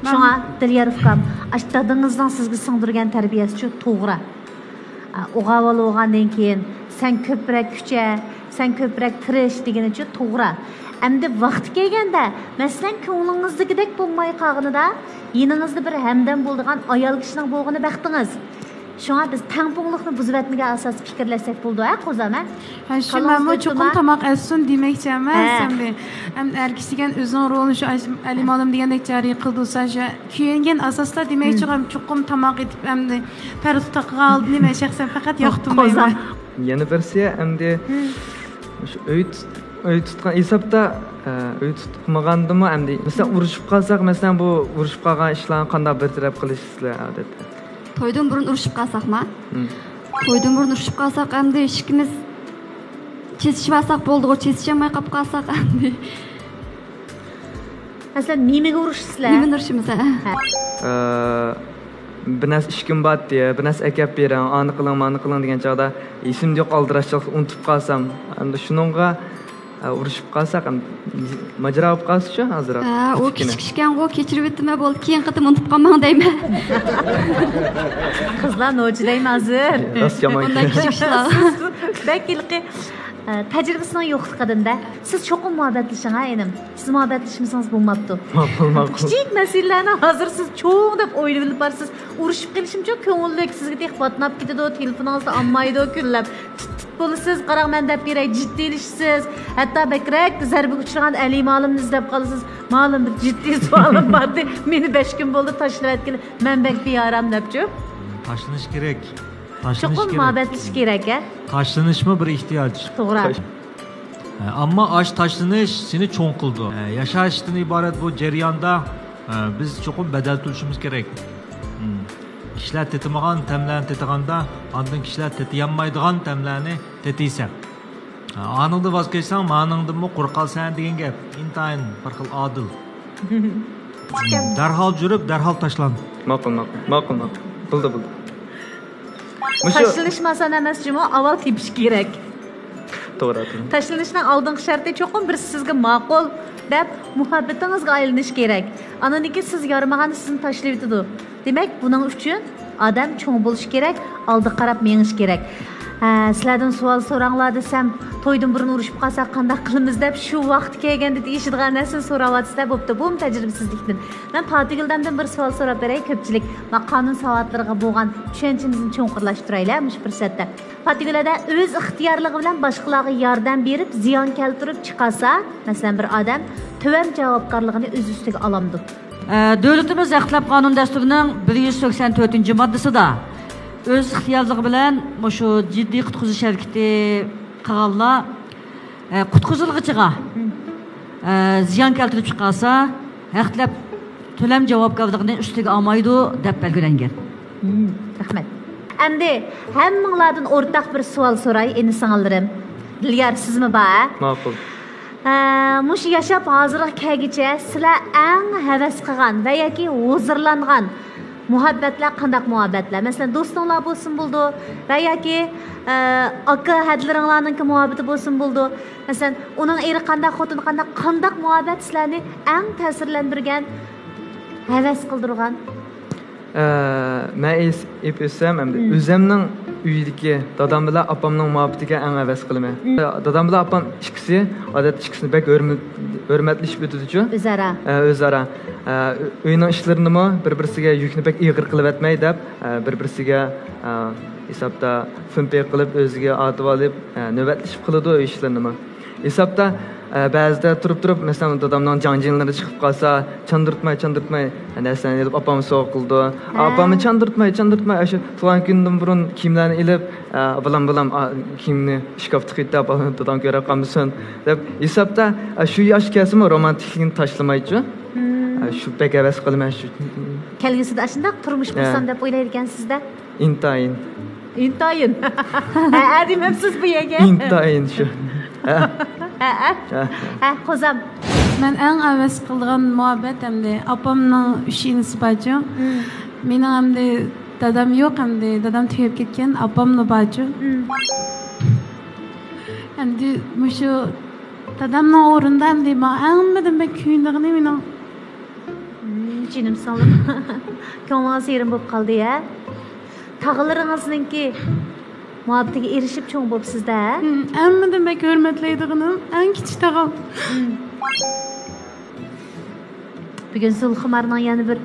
شۇڭا، دىليار ئۇكام، ئاشۇ دادىڭىزنىڭ سىزگە سىڭدۈرگەن تەربىيەسىچۇ توغرا. ئە، ئوغۇل بالا بولغاندىن كېيىن، سەن كۆپرەك كۈچە، سەن كۆپرەك تىرىش دېگىنىچۇ توغرا. ئەمدى ۋاقتى كەلگەندە، مەسىلەن، كۆڭلىڭىزدىكىدەك بولماي قالغىنىدا، يېنىڭىزدا بىر ھەمدەم بولىدىغان ئايال كىشىنىڭ بولغىنى بەختىڭىز. شۇڭا بىز تەڭپۇڭلۇقنى بۇزۇۋەتمىگەن ئاساستا پىكىرلەشسەك بولىدۇ، ھە، قوزام، ھە؟ ھە، شۇ مەنمۇ چوقۇم تاماق ئەتسۇن دېمەكچى ئەمەس، ھە. ئەمدى، ئەمدى ئەر كىشى دېگەن ئۆزىنىڭ رولىنى شۇ ئەلى مالىم دېگەندەك جارى قىلدۇرسا، شۇ كۆيۈنگەن ئاساستا دېمەكچى، چوقۇم تاماق ئېتىپ، ئەمدى پەرتۇق تاقىغان ھالدا مەن شەخسەن پەقەت ياقتۇرمايمەن. يەنە بىرسى، ئەمدى شۇ ئۆي تۇت-، ئۆي تۇتقان ھېسابتا، ئە، ئۆي تۇتمىغاندىمۇ ئەمدى، مەسىلەن، ئۇرۇشۇپ قالساق، مەسىلەن، بۇ ئۇرۇشۇپ قالغان ئىشلارنى قانداق بىر تەرەپ قىلىسىلەر ئادەتتە؟ تويدىن بۇرۇن ئۇرۇشۇپ قالساقما؟ تويدىن بۇرۇن ئۇرۇشۇپ قالساق، ئەمدى ئىككىمىز چېسىشىۋالساق بولدىغۇ، چېسىشەلمەي قاپ قالساق، ئەمدى. مەسىلەن، نېمىگە ئۇرۇشىسىلەر؟ نېمىنى ئۇرۇشىمىز، ھە؟ ئە، بىر نەرسە ئىشكىم بارتى، بىر نەرسە ئەكەپ بېرىڭ، ئانى قىلىڭ، مانى قىلىڭ دېگەن چاغدا، ئېسىمدە يوق ئالدىراشچىلىقتا ئۇنتۇپ قالسام، ئەمدى شۇنىڭغا، ئە، ئۇرۇشۇپ قالساق، ئەمدى ماجىرا بولۇپ قالسىچۇ ھازىراق. ھە، ئۇ كىچىككىنە. كىچىك ئىكەنغۇ، كېچىرىۋېتىمەن، بولدى، كېيىنقى قېتىم ئۇنتۇپ قالماڭ دەيمەن. قىزلار نوچى دەيمەن ھازىر. راست يامان ئۇنداق كىچىك ئىشلار. سىز بەك ھېلىقى، ئە، تەجرىبىسىنىڭ يوقلۇقىدىن-دە. سىز چوقۇم مۇھەببەتلىشىڭ، ھە، ئىنىم. سىز مۇھەببەتلىشمىسىڭىز بولماپتۇ. ماقۇل، ماقۇل. كىچىك مەسىلىلەرنى ھازىر سىز چوڭ دەپ ئويلىۋېلىپ بارسىز. ئۇرۇشۇپ قېلىشىمچۇ كۆڭۈللۈك، سىزگە تېخى باتناپ كېتىدۇ، تېلېفونىڭىزنى ئالمايدۇ كۈنلەپ. تىت-تىت بولىسىز، قاراڭ مەن دەپ بېرەي، جىددىيلىشىسىز. ھەتتا بەكرەك زەربىگە ئۇچرىغان ئەلى مالىمنى ئىزدەپ قالىسىز. مالىم، بىر جىددىي سوئالىم باردى. مېنى بەش كۈن بولدى تاشلىۋەتكىلى. مەن بەك بىئارام دەپچۇ. تاشلىنىش كېرەك. تاشلىنىش چوقۇم كېرەك. مۇھەببەتلىشىش كېرەك، ھە؟ تاشلىنىشمۇ بىر ئېھتىياج. توغرا. ئەمما ئاش تاشلىنىش سېنى چوڭ قىلىدۇ. ياشاشتىن ئىبارەت بۇ جەرياندا، بىز چوقۇم بەدەل تۆلىشىمىز كېرەك. كىشىلەر تېتىمىغان تەملەرنى تېتىغاندا، ئاندىن كىشىلەر تېتىيالمايدىغان تەملەرنى تېتىيسەن. ئانىڭدىن ۋاز كەچسەڭ، مانىڭدىنمۇ قۇرۇق قالىسەن دېگەن گەپ. ئىنتايىن بىر خىل ئادىل. دەرھال جۈرۈپ، دەرھال تاشلان. ماقۇل، ماقۇل، ماقۇل، ماقۇل. بولدى، بولدى. مۇشۇ تاشلىنىشمۇ ئاسان ئەمەس جۇمۇ، ئاۋۋال تېپىش كېرەك. توغرا، توغرا. تاشلىنىشنىڭ ئالدىنقى شەرتى چوقۇم بىرسى سىزگە ماقۇل، دەپ مۇھەببىتىڭىزگە ئايلىنىش كېرەك. ئاندىن كېيىن سىز يارىمىغاندا سىزنى تاشلىۋېتىدۇ. دېمەك، بۇنىڭ ئۈچۈن ئادەم چوڭ بولۇش كېرەك، ئالدىغا قاراپ مېڭىش كېرەك. ھە، سىلەردىن سوئال سوراڭلار دېسەم، تويدىن بۇرۇن ئۇرۇشۇپ قالساق قانداق قىلىمىز دەپ، شۇ ۋاقتى كەلگەندە دېيىشىدىغان نەرسىنى سوراۋاتىسىلەر، بوپتۇ، بۇمۇ تەجرىبىسىزلىكتىن. مەن پاتىگۈلدەمدىن بىر سوئال سوراپ بېرەي، كۆپچىلىك، ما، قانۇن ساۋاتلىرىغا بولغان چۈشەنچىمىزنى چوڭقۇرلاشتۇرايلى مۇشۇ پۇرسەتتە. پاتىگۈل ھەدە ئۆز ئىختىيارلىقى بىلەن باشقىلارغا ياردەم بېرىپ، زىيان كەلتۈرۈپ چىقارسا، مەسىلەن، بىر ئادەم تۆۋەن جاۋابكارلىقىنى ئۆز ئۈستىگە ئالامدۇ؟ ئە، دۆلىتىمىز ئەخلەپ قانۇن دەستۇرىنىڭ بىر يۈز سەكسەن تۆتىنچى ماددىسىدا ئۆز ئىختىيارلىقى بىلەن مۇشۇ جىددىي قۇتقۇزۇش ھەرىكىتى قىلغانلار، ئە، قۇتقۇزۇلغۇچىغا، ئە، زىيان كەلتۈرۈپ چىقارسا، ھەق تەلەپ تۆلەم جاۋابكارلىقىنى ئۈستىگە ئالمايدۇ، دەپ بەلگىلەنگەن. مم، رەھمەت. ئەمدى ھەممىڭلاردىن ئورتاق بىر سوئال سوراي، ئىنى-سىڭىللىرىم. دىليار، سىزمۇ بار، ھە؟ ماقۇل. ھە، مۇشۇ ياشاپ ھازىرغا كەلگۈچە سىلەر ئەڭ ھەۋەس قىلغان ۋە ياكى ھۇزۇرلانغان مۇھەببەتلەر قانداق مۇھەببەتلەر؟ مەسىلەن، دوستۇڭلار بولسىمۇ بولىدۇ ۋە ياكى، ئە، ئاكا ھەدىلىرىڭلارنىڭكى مۇھەببىتى بولسىمۇ بولىدۇ. مەسىلەن، ئۇنىڭ ئېرى قانداق، خوتۇنى قانداق، قانداق مۇھەببەت سىلەرنى ئەڭ تەسىرلەندۈرگەن، ھەۋەس قىلدۇرغان؟ ئە، مەن ئېيتىپ ئۆتسەم، ئەمدى مم. ئۆزەمنىڭ ئۆيىدىكى دادام بىلەن ئاپامنىڭ مۇھەببىتىگە ئەڭ ھەۋەس قىلىمەن. مم. دادام بىلەن ئاپام ئىككىسى، ئادەتتە ئىككىسىنى بەك ھۆرمەت-، ھۆرمەتلىشىپ ئۆتىدۇچۇ. ئۆزئارا. ئە، ئۆزئارا. ئە، ئۆ-، ئۆينىڭ ئىشلىرىنىمۇ بىر-بىرسىگە يۈكنى بەك ئېغىر قىلىۋەتمەي دەپ، ئە، بىر-بىرسىگە، ئە، ھېسابتا فىنپېي قىلىپ، ئۆزىگە ئارتىۋالىپ، ئە، نۆۋەتلىشىپ قىلىدۇ ئۆي ئىشلىرىنىمۇ. ھېسابتا، ئە، بەزىدە تۇرۇپ-تۇرۇپ، مەسىلەن، دادامنىڭ جاڭجىڭلىرى چىقىپ قالسا، چاندۇرتماي، چاندۇرتماي، نەرسىلەرنى ئېلىپ ئاپامغا سوۋغا قىلىدۇ. ھە. ئاپاممۇ چاندۇرتماي، چاندۇرتماي، ئاشۇ تۇغان كۈنىدىن بۇرۇن كىيىملەرنى ئېلىپ، ئە، بالام، بالام، ئا، كىيىمنى ئىشكاپتا قويۇپ، دادام كۆرۈپ قالمىسۇن، دەپ ھېسابتا، ئە، شۇ ياش كەلسىمۇ رومانتىكلىقنى تاشلىمايچۇ. مم. ئە، شۇ بەك ھەۋەس قىلىمەن شۇ. كەلگۈسىدە ئاشۇنداق تۇرمۇش ھە. قۇرسام دەپ ئويلايدىكەنسىز-دە؟ ئىنتايىن. ئىنتايىن. ھە، ھە دېمەمسىز بۇ يەرگە؟ ئىنتايىن شۇ. ھە. ھە، ھە. ھە. ھە، قوزام. مەن ئەڭ ھەۋەس قىلىدىغان مۇھەببەت ئەمدى ئاپامنىڭ ئۈچ ئىنىسى بارچۇ. مم. مېنىڭ ئەمدى دادام يوق، ئەمدى دادام تۈگەپ كەتكەن، ئاپاملا بارچۇ. مم. ئەمدى مۇشۇ دادامنىڭ ئورنىدا ئەمدى ماڭا ھەممىدىن بەك كۆيۈنىدىغىنى مېنىڭ. مم، جېنىم سىڭلىم. كۆڭلىڭىز يېرىم بولۇپ قالدى، ھە؟ تاغىلىرىڭىزنىڭكى مۇھەببىتىگە ئېرىشىپ چوڭ بوپسىز-دە، ھە؟ مم، ھەممىدىن بەك ھۆرمەتلەيدىغىنىم ئەڭ كىچىك تاغام. مم. بۈگۈن زۇلخۇمارنىڭ يەنە بىر،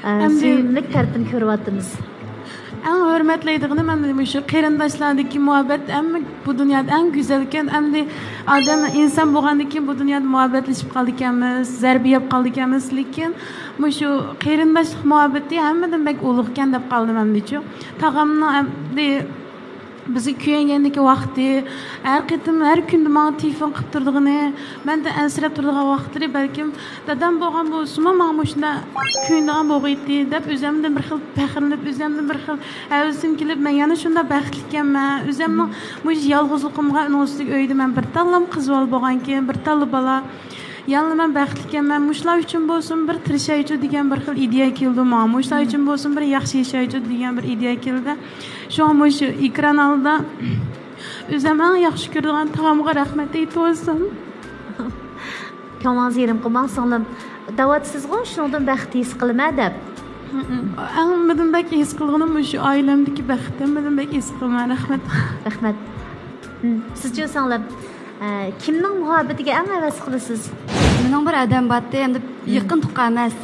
ئە، ئەمدى سۆيۈملۈك تەرىپىنى كۆرۈۋاتىمىز. ئەڭ ھۆرمەتلەيدىغىنىم ئەمدى مۇشۇ قېرىنداشلاردىكى مۇھەببەت ھەممە بۇ دۇنيادا ئەڭ گۈزەلكەن. ئەمدى ئادەم ئىنسان بولغاندىن كېيىن بۇ دۇنيادا مۇھەببەتلىشىپ قالىدىكەنمىز، زەربە يەپ قالىدىكەنمىز، لېكىن مۇشۇ قېرىنداشلىق مۇھەببىتى ھەممىدىن بەك ئۇلۇغكەن دەپ قالدىم ئەمدىچۇ. تاغامنىڭ ئەمدى بىزگە كۆيۈنگەندىكى ۋاقتى، ھەر قېتىم، ھەر كۈندە ماڭا تېلېفون قىلىپ تۇرىدىغىنى، مەندىن ئەنسىرەپ تۇرىدىغان ۋاقىتلىرى، بەلكىم دادام بولغان بولسىمۇ ماڭا مۇشۇنداق كۆيۈنىدىغان بولغىيتتى دەپ ئۆزەمدىن بىر خىل پەخىرلىنىپ، ئۆزەمدىن بىر خىل ھەۋىسىم كېلىپ، مەن يەنە شۇنداق بەختلىككەنمەن. ئۆزەمنىڭ مۇشۇ يالغۇزلۇقۇمغا، ئۇنىڭ ئۈستىگە ئۆيدە مەن بىر تاللام قىز بالا بولغانكىن، بىر تاللا بالا. يەنىلا مەن بەختلىككەنمەن، مۇشۇلار ئۈچۈن بولسۇن بىر تىرىشايچۇ دېگەن بىر خىل ئىدىيە كېلىدۇ ماڭا. مۇشۇلار ئۈچۈن بولسۇن بىر ياخشى ياشايچۇ دېگەن بىر ئىدىيە كېلىدۇ. شۇڭا مۇشۇ ئېكران ئالدىدا ئۆزۈم ئەڭ ياخشى كۆرىدىغان تاغامغا رەھمەت ئېيتىۋالسام. كۆڭلىڭىز يېرىم قىلماڭ سىڭلىم. دەۋاتىسىزغۇ، شۇنىڭدىن بەخت ھېس قىلىمەن دەپ. ھەممىدىن بەك ھېس قىلغىنىم مۇشۇ ئائىلەمدىكى بەخت. ھەممىدىن بەك ھېس قىلىمەن. رەھمەت. رەھمەت. سىزچۇ سىڭلىم؟ ئە، كىمنىڭ مۇھەببىتىگە ئەڭ ھەۋەس قىلىسىز؟ مېنىڭ بىر ئادەم بارتتى، ئەمدى يېقىن تۇغقان ئەمەس.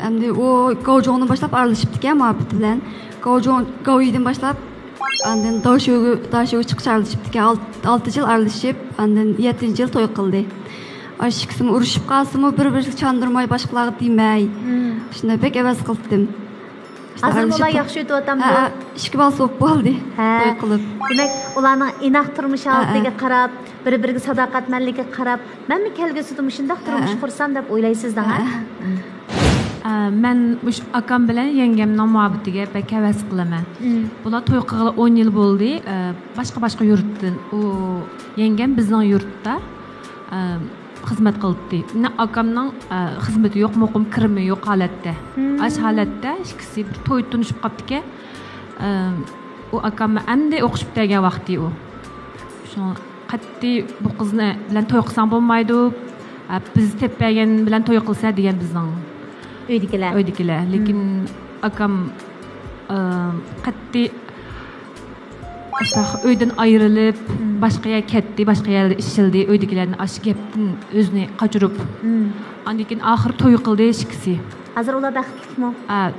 ئەمدى ئۇ گاۋجۇڭدىن باشلاپ ئارىلىشىپتىكەن مۇھەببىتى بىلەن. گاۋجۇڭ، گاۋيىدىن باشلاپ، ئاندىن داشۆگۈ، داشۆگۈ چىققۇچە ئارىلىشىپتىكەن. ئالت-، ئالتە يىل ئارىلىشىپ، ئاندىن يەتتىنچى يىل توي قىلدى. ئاشۇ ئىككىسىمۇ ئۇرۇشۇپ قالسىمۇ، بىر-بىرىگە چاندۇرماي، باشقىلارغا دېمەي. شۇنداق بەك ھەۋەس قىلتىم. ھازىر ئۇلار ياخشى ئۆتۈۋاتامدۇ؟ ھە، ھە، ئىككى بالىسى بولۇپ بولدى. ھە. توي قىلىپ. دېمەك، ئۇلارنىڭ ئىناق تۇرمۇش ھالىتىگە قاراپ، بىر-بىرىگە ساداقەتمەنلىكىگە قاراپ، مەنمۇ كەلگۈسىدە مۇشۇنداق تۇرمۇش قۇرسام دەپ ئويلايسىز دەڭە. ئە، مەن مۇشۇ ئاكام بىلەن يەڭگەمنىڭ مۇھەببىتىگە بەك ھەۋەس قىلىمەن. بۇلار توي قىلغىلى ئون يىل بولدى. ئە، باشقا-باشقا يۇرتتىن. ئۇ يەڭگەم بىزنىڭ يۇرتتا، ئە، خىزمەت قىلاتتى. مانا ئاكامنىڭ، ئە، خىزمىتى يوق، مۇقىم كىرىمى يوق ھالەتتە. ئاشۇ ھالەتتە ئىككىسى بىر توي تونۇشۇپ قاپتىكەن. ئە، ئۇ ئاكام ئەمدى ئوقۇش پۈتتۈرگەن ۋاقتى ئۇ. شۇڭا قەتئىي بۇ قىزنى بىلەن توي قىلساڭ بولمايدۇ. ئە، بىز تېپىپ بەرگەن بىلەن توي قىلسا دېگەن بىزنىڭ ئۆيدىكىلەر. ئۆيدىكىلەر. لېكىن ئاكام، ئە، قەتئىي ئاشۇنداق ئۆيدىن ئايرىلىپ، باشقا يەرگە كەتتى، باشقا يەردە ئىشلىدى، ئۆيدىكىلەرنى ئاشۇ گەپتىن ئۆزىنى قاچۇرۇپ، ئاندىن كېيىن ئاخىرى توي قىلدى ئىككىسى. ھازىر ئۇلار بەختلىكمۇ؟ ئە،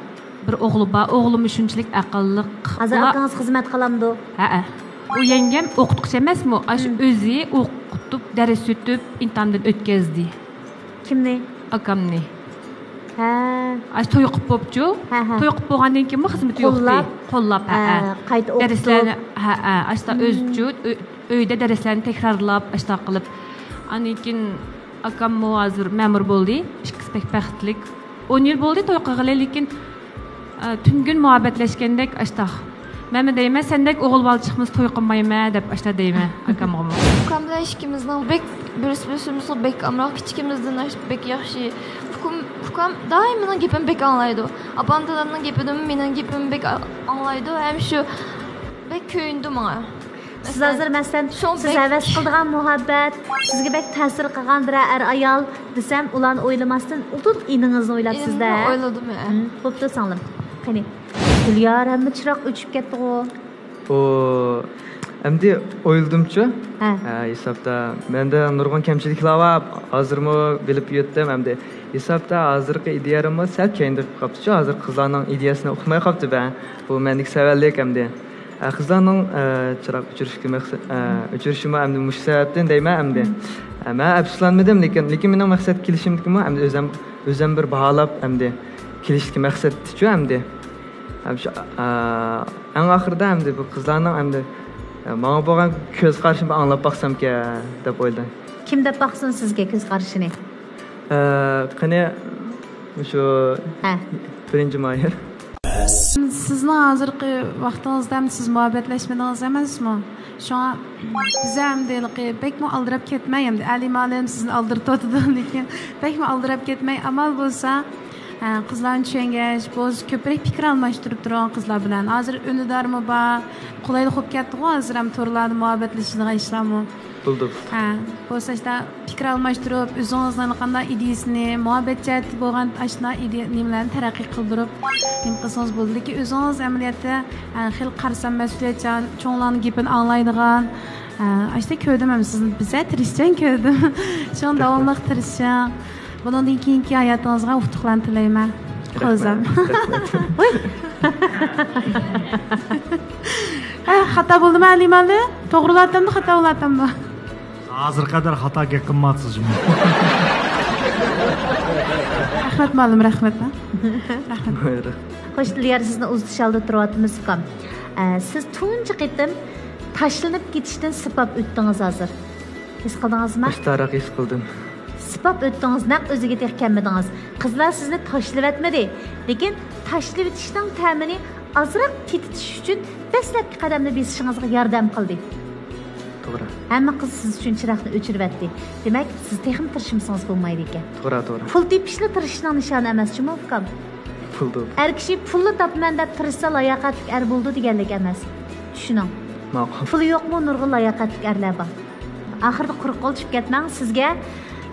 بىر ئوغلى بار. ئوغلىمۇ شۇنچىلىك ئەقىللىق. ھازىر ئۇلار ئاكىڭىز خىزمەت قىلامدۇ؟ ھەئە. ئۇ يەڭگەم ئوقۇتقۇچى ئەمەسمۇ؟ ئاشۇ ئۆزى ئوقۇتۇپ، دەرس ئۆتۈپ، ئىمتىھاندىن ئۆتكۈزدى. كىمنى؟ ئاكامنى. ھە. ئاشۇ توي قىلىپ بوپچۇ. ھە، ھە. توي قىلىپ بولغاندىن كېيىنمۇ خىزمىتى يوقتى. قوللاپ. قوللاپ، ھەئە. ھە، قايتا ئوقۇتۇپ. دەرسلەرنى، ھەئە، ئاشۇنداق ئۆزىچۇ، ئۆ-، ئۆيدە دەرسلەرنى تەكرارلاپ، ئاشۇنداق قىلىپ. ئاندىن كېيىن ئاكاممۇ ھازىر مەمۇر بولدى. ئىككىسى بەك بەختلىك. ئون يىل بولدى توي قىلغىلى، لېكىن، ئە، تۈنۈگۈن مۇھەببەتلەشكەندەك ئاشتاق. مەنمۇ دەيمەن، سەندەك ئوغۇل بالا چىقمىسا توي قىلمايمەن دەپ ئاشتاق دەيمەن ئاكامغىمۇ. ئۇكام بىلەن ئىككىمىزنىڭ بەك بىرسى بىرسىمىزغا بەك ئامراق، كىچىكىمىزدىن ئاش-، بەك ياخشى. ئۇكام، ئۇكام دائىم مېنىڭ گېپىمنى بەك ئاڭلايدۇ. ئاپام دادامنىڭ گېپىدىنمۇ مېنىڭ گېپىمنى بەك ئا-، ئاڭلايدۇ. ھەم شۇ بەك كۆيۈنىدۇ ماڭا. سىز ھازىر، مەسىلەن، سىز ھەۋەس قىلىدىغان مۇھەببەت، سىزگە بەك تەسىر قىلغان بىرەر ئەر-ئايال دېسەم، ئۇلارنى ئويلىماستىن، ئۇدۇل ئىنىڭىزنى ئويلاپسىز-دە. ئىنىمنى ئويلىدىم، ھە. ھىم، بوپتۇ، سىڭلىم. قېنى، گۈليار، ھەممە چىراغ ئۆچۈپ كەتتىغۇ؟ ئۇ، ئەمدى ئويلىدىمچۇ؟ ھە. ھە، ھېسابتا مەندە نۇرغۇن كەمچىلىكلەر بار. ھازىرمۇ بىلىپ يەتتىم ئەمدى. ھېسابتا ھازىرقى ئىدىيەممۇ سەل كەينىدە قاپتۇچۇ. ھازىر قىزلارنىڭ ئىدىيەسىنى ئۇقماي قاپتۇ بە. بۇ مەندىكى سەۋەنلىك ئەمدى. ئە، قىزلارنىڭ، ئە، چىراغ ئۆچۈرۈشكە مەقسەت، ئە، ئۆچۈرۈشىمۇ ئەمدى مۇشۇ سەۋەبتىن دەيمەن ئەمدى. ئە، مەن ئەپسۇسلانمىدىم، لېكىن، لېكىن مېنىڭ مەقسەت كېلىشىمدىكىمۇ ئەمدى ئۆزەم، ئۆزەم بىر باھالاپ ئەمدى كېلىشتىكى مەقسەتتىچۇ ئەمدى. ھەم شۇ، ئە، ئەڭ ئاخىرىدا ئەمدى بۇ قىزلارنىڭ ئەمدى، ئە، ماڭا بولغان كۆز قارىشىنى بىر ئاڭلاپ باقسامكەن دەپ ئويلىدىم. كىم دەپ باقسۇن سىزگە كۆز قارىشىنى؟ ئە، قېنى، شۇ ھە. بىرىنچى ماھىر. سىزنىڭ ھازىرقى ۋاقتىڭىزدا ھەم سىز مۇھەببەتلەشمىدىڭىز ئەمەسمۇ؟ شۇڭا بىز ھەمدە ھېلىقى بەكمۇ ئالدىراپ كەتمەي، ئەمدى ئەلى مالىم سىزنى ئالدىرىتىۋاتىدۇ، لېكىن بەكمۇ ئالدىراپ كەتمەي، ئامال بولسا، ھە، قىزلارنى چۈشەنگەچ، بولسا كۆپرەك پىكىر ئالماشتۇرۇپ تۇرۇڭ قىزلار بىلەن. ھازىر ئۈندىدارمۇ بار، قولايلىق بولۇپ كەتتىغۇ ھازىر ھەم تورلاردا مۇھەببەتلىشىدىغان ئىشلارمۇ. بولدى. ھە، بولسا ئاشتا پىكىر ئالماشتۇرۇپ، ئۆزىڭىزنىڭ قانداق ئىدىيىسىنى، مۇھەببەت جەھەتتە بولغان ئاشۇنداق ئىدىيە نېمىلەرنى تەرەققىي قىلدۇرۇپ، نېمە قىلسىڭىز بولىدۇ. لېكىن ئۆزىڭىز ئەمەلىيەتتە، ھە، خېلى قارىسام مەسئۇلىيەتچان، چوڭلارنىڭ گېپىنى ئاڭلايدىغان، ھە، ئاشتا كۆردۈم ھەم سىزنى بىزە تىرىشچان كۆردۈم. شۇڭا داۋاملىق تىرىشىڭ. بۇنىڭدىن كېيىنكى ھاياتىڭىزغا ئۇتۇقلارنى تىلەيمەن. قوزام. ھە، خاتا بولدىمۇ ئەلى مالىم؟ توغرىلاتامدۇ، خاتا بولاتامدۇ؟ ھازىرغا قەدەر خاتا گەپ قىلماپسىز جۇمۇ. رەھمەت مالىم، رەھمەت. رەھمەت. خوش، دىليار، سىزنى ئۇزىتىش ئالدىدا تۇرۇۋاتىمىز، ئۇكام. ئە، سىز تۇنجى قېتىم تاشلىنىپ كېتىشتىن سىپاپ ئۆتتىڭىز ھازىر. ھېس قىلدىڭىزمۇ؟ مۇشتاراق ھېس قىلدىم. سىپاپ ئۆتتىڭىز، نەق ئۆزىگە تېخى كەلمىدىڭىز. قىزلار سىزنى تاشلىۋەتمىدى، لېكىن تاشلىۋېتىشنىڭ تەمىنى ئازراق تېتىتىش ئۈچۈن دەسلەپكى قەدەمنى بېسىشىڭىزغا ياردەم قىلدى. توغرا. ھەممە قىز سىز ئۈچۈن چىراغنى ئۆچۈرۈۋەتتى. دېمەك، سىز تېخىمۇ تىرىشمىسىڭىز بولمايدىكەن. توغرا، توغرا. پۇل تېپىشلا تىرىشىشنىڭ نىشانى ئەمەس جۇمۇ، ئۇكام. پۇل تېپىپ. ئەر كىشى پۇللا تاپىمەن دەپ تىرىشسا، لاياقەتلىك ئەر بولىدۇ دېگەنلىك ئەمەس. چۈشىنىڭ. ماقۇل. پۇلى يوقمۇ نۇرغۇن لاياقەتلىك ئەرلەر بار. ئاخىرىدا قۇرۇق قول چۈشۈپ كەتمەڭ. سىزگە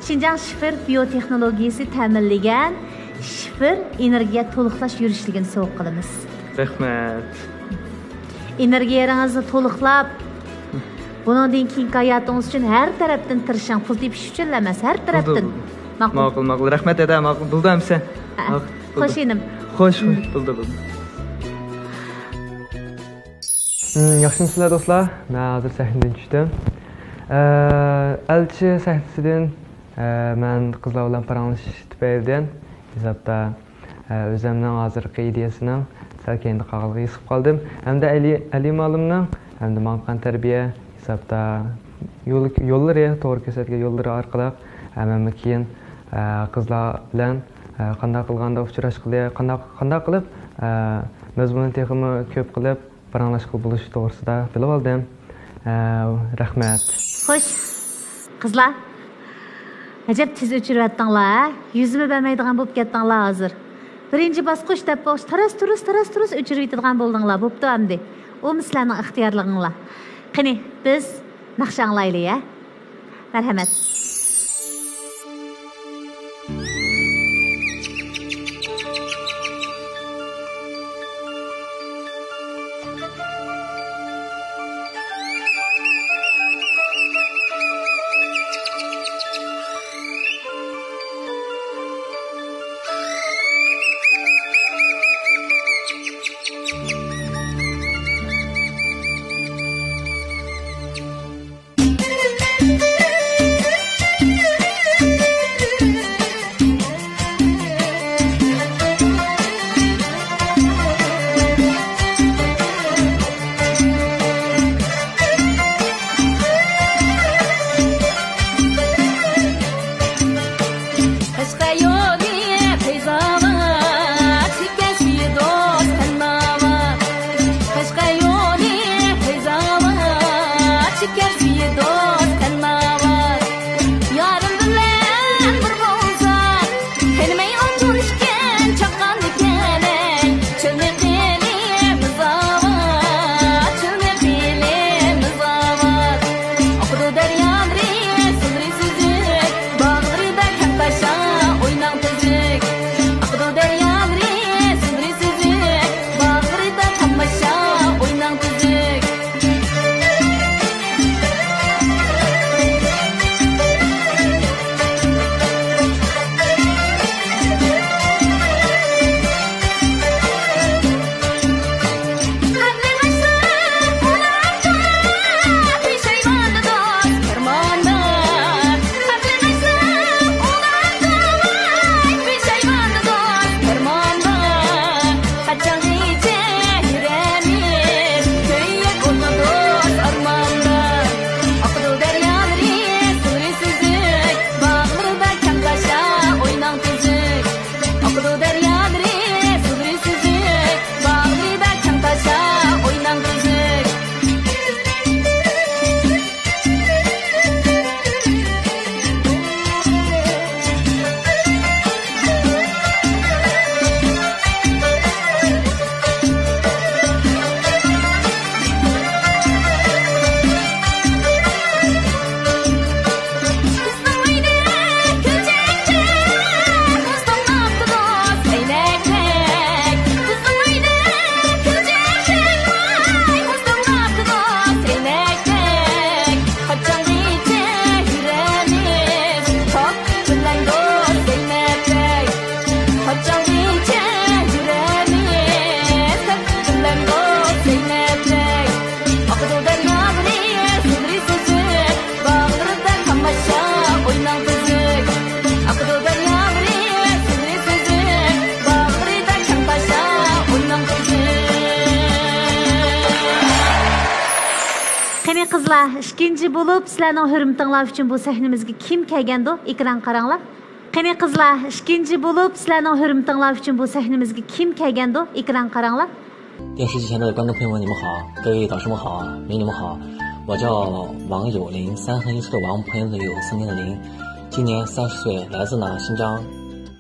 شىنجاڭ شىفېر بىيو تېخنولوگىيىسى تەمىنلىگەن شىفېر ئېنېرگىيە تولۇقلاش يۈرۈشلۈكىنى سوۋغا قىلىمىز. رەھمەت. ئېنېرگىيەڭىزنى تولۇقلاپ، بۇنىڭدىن كېيىنكى ھاياتىڭىز ئۈچۈن ھەر تەرەپتىن تىرىشىڭ. پۇل تېپىش ئۈچۈنلا ئەمەس، ھەر تەرەپتىن. بولدى، بولدى. ماقۇل. ماقۇل، ماقۇل. رەھمەت، دادا. ماقۇل. بولدى ئەمىسە. ھە. ماقۇل، بولدى. خوش ئىنىم. خوش، خوش. بولدى، بولدى. ھىم، ياخشىمۇسىلەر دوستلار؟ مەن ھازىر سەھنىدىن چۈشتۈم. ئە، ئەلچى سەھنىسىدىن، ئە، مەن قىزلار بىلەن پاراڭلىشىش تۈپەيلىدىن ھېسابتا، ئە، ئۆزۈمنىڭ ھازىرقى ئىدىيەسىنىڭ سەل كەينىدە قالغانلىقىنى ھېس قىلىپ قالدىم. ھەمدە ئەلى، ئەلى مالىمنىڭ ھەمدە ماڭا قىلغان تەربىيە ھېسابتا يول، يوللىرى، توغرا كۆرسەتكەن يوللىرى ئارقىلىق، ئە، مەنمۇ كېيىن، ئە، قىزلار بىلەن، ئە، قانداق قىلغاندا ئۇچراشقىلى، قانداق، قانداق قىلىپ، ئە، مەزمۇننى تېخىمۇ كۆپ قىلىپ، پاراڭلاشقىلى بولۇشى توغرىسىدا بىلىۋالدىم. ھە، رەھمەت. خوش، قىزلار. ئەجەب تېز ئۆچۈرۈۋەتتىڭلار، ھە؟ يۈزىمۇ بەرمەيدىغان بولۇپ كەتتىڭلار ھازىر. بىرىنچى باسقۇچ دەپ بولغۇچ تاراس-تۇرۇس، تاراس-تۇرۇس ئۆچۈرۈۋېتىدىغان بولدۇڭلار. بوپتۇ ئەمدى. ئۇمۇ سىلەرنىڭ ئىختىيارلىقىڭلار. قېنى، بىز ناخشا ئاڭلايلى، ھە؟ مەرھەمەت. سۈيى دوست تەنناۋات، يارىم بىلەن بىر بولسا، قېنىمەي ئون كۈن ئىكەن چاققاندا كەلەي. چۆلنى قىلىمىز ئاۋات، چۆلنى قىلىمىز ئاۋات. ئاقىدۇ دەريالىرى، سۇلىرى سۈزۈك، باغلىرىدا كەڭ تاشا، ئويناڭ تۈزۈك. ئاقىدۇ دەريالىرى، سۇلىرى سۈزۈك، باغلىرىدا تاماشا، ئويناڭ تۈزۈك. قاچانغىچە يۈرەمىز كۆيۈپ ئولتۇردۇق ئارماندا. ئاقىدۇ دەريالىرى، سۇلىرى سۈزۈك، باغلىرىدا كەڭ تاشا، ئويناڭ تۈزۈك. ئاقىدۇ دەريالىرى، سۇلىرى سۈزۈك، باغلىرىدا كەڭ تاشا، ئويناڭ تۈزۈك. قاچانغىچە يۈرەمىز، تاپ بىلەن دوست زەينەپتەك. قاچانغىچە يۈرەمىز، تاپ بىلەن دوست زەينەپتەك. ئاقىدۇ دەريالىرى، سۇلىرى سۈزۈك، باغلىرىدا تاماشا، ئويناڭ تۈزۈك. ئاقىدۇ دەريالىرى، سۇلىرى سۈزۈك، باغلىرىدا كەڭ تاشا، ئويناڭ تۈزۈك. قېنى قىزلار، ئىككىنچى بولۇپ سىلەرنىڭ ھۆرمىتىڭلار ئۈچۈن بۇ سەھنىمىزگە كىم كەلگەندۇ؟ ئېكران قاراڭلار. قېنى قىزلار، ئىككىنچى بولۇپ سىلەرنىڭ ھۆرمىتىڭلار ئۈچۈن بۇ سەھنىمىزگە كىم كەلگەندۇ؟ ئېكران قاراڭلار. 电视机前的观众朋友们，你们好！各位导师们好，美女们好！我叫王友林，三横一竖的王，朋友的友，森林的林，今年三十岁，来自呢新疆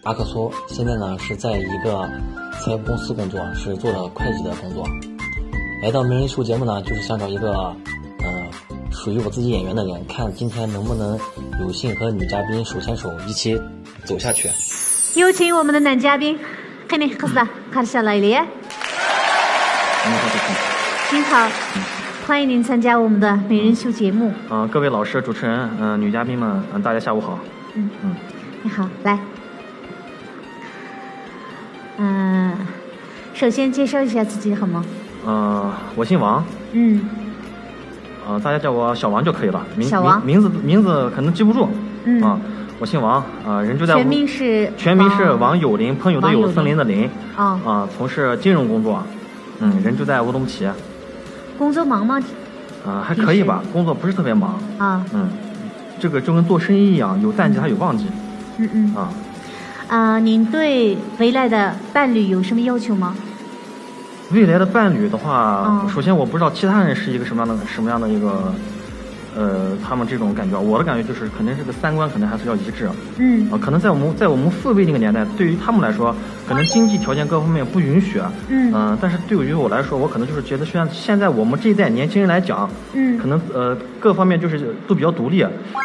阿克苏，现在呢是在一个财务公司工作，是做的会计的工作。来到《美人秀》节目呢，就是想找一个，呃，属于我自己演员的人，看今天能不能有幸和女嘉宾手牵手一起走下去。有请我们的男嘉宾。 قېنى قىزلار، قارشى ئالايلى. 您好，欢迎您参加我们的《美人秀》节目。呃，各位老师、主持人，呃，女嘉宾们，嗯、大家下午好。嗯，你好，来。嗯，首先介绍一下自己好吗？呃，我姓王。嗯，呃，大家叫我小王就可以了。名小王名名字名字可能记不住。嗯啊，我姓王。啊，人就在乌全名是全名是王王友林，朋友的友，王友林森林的林。哦啊，从事金融工作。嗯，人就在乌鲁木齐。工作忙吗？啊，还可以吧，平时工作不是特别忙。啊，嗯，这个就跟做生意一样，有淡季还有旺季。嗯嗯。啊，啊，您对未来的伴侣有什么要求吗？未来的伴侣的话，嗯首先我不知道其他人是一个什么样的什么样的一个，呃，他们这种感觉，我的感觉就是肯定是个三观肯定还是要一致。嗯啊，可能在我们在我们父辈那个年代，对于他们来说，可能经济条件各方面不允许。嗯呃但是对于我来说，我可能就是觉得，像现在我们这一代年轻人来讲，嗯可能呃各方面就是都比较独立，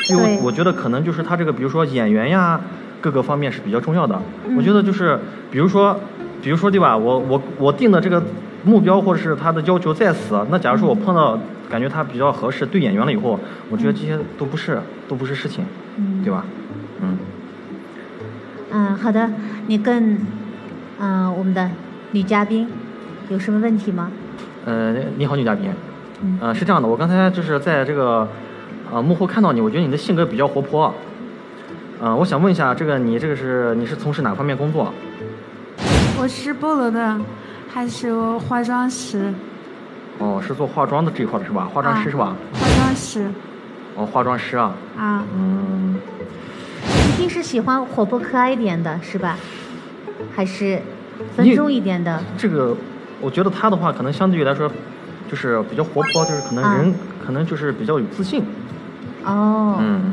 所以对我我觉得可能就是他这个，比如说眼缘呀，各个方面是比较重要的。嗯我觉得就是，比如说，比如说对吧？我我我定的这个目标或者是他的要求再死，那假如说我碰到感觉他比较合适，对眼缘了以后，我觉得这些都不是都不是事情，嗯对吧？嗯。嗯，好的，你跟嗯我们的女嘉宾有什么问题吗？呃，你好，女嘉宾。嗯呃，是这样的，我刚才就是在这个呃幕后看到你，我觉得你的性格比较活泼。呃，我想问一下，这个你这个是你是从事哪方面工作？我是菠萝的，还是化妆师？哦，是做化妆的这一块的是吧？化妆师是吧？化妆师哦，化妆师啊。啊，嗯，你平时喜欢活泼可爱一点的是吧？还是稳重一点的？这个我觉得他的话，可能相对于来说，就是比较活泼，就是可能人、啊可能就是比较有自信。哦，嗯，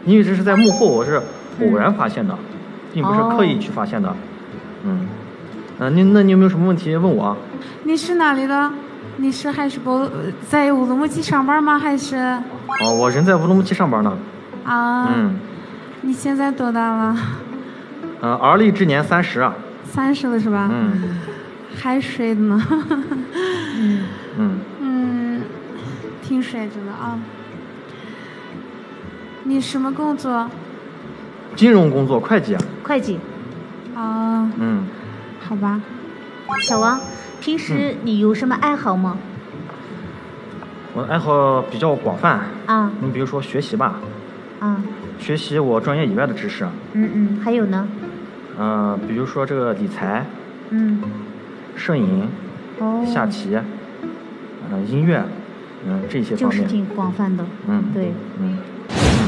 因为这是在幕后，我是偶然发现的，并不是刻意去发现的。嗯，呃，您那你有没有什么问题问我？你是哪里的？你是还是不在乌鲁木齐上班吗？还是？哦，我人在乌鲁木齐上班呢。啊，嗯，你现在多大了？呃，而立之年三十啊。三十了是吧？嗯，还睡的呢。嗯，嗯，挺睡着的啊。你什么工作？金融工作，会计。会计。啊，嗯，好吧。小王，平时你有什么爱好吗？我的爱好比较广泛。啊，你比如说学习吧，啊，学习我专业以外的知识。嗯嗯，还有呢？呃，比如说这个理财，嗯，摄影，哦，下棋，呃，音乐，嗯，这些方面。就是挺广泛的。嗯，对。嗯。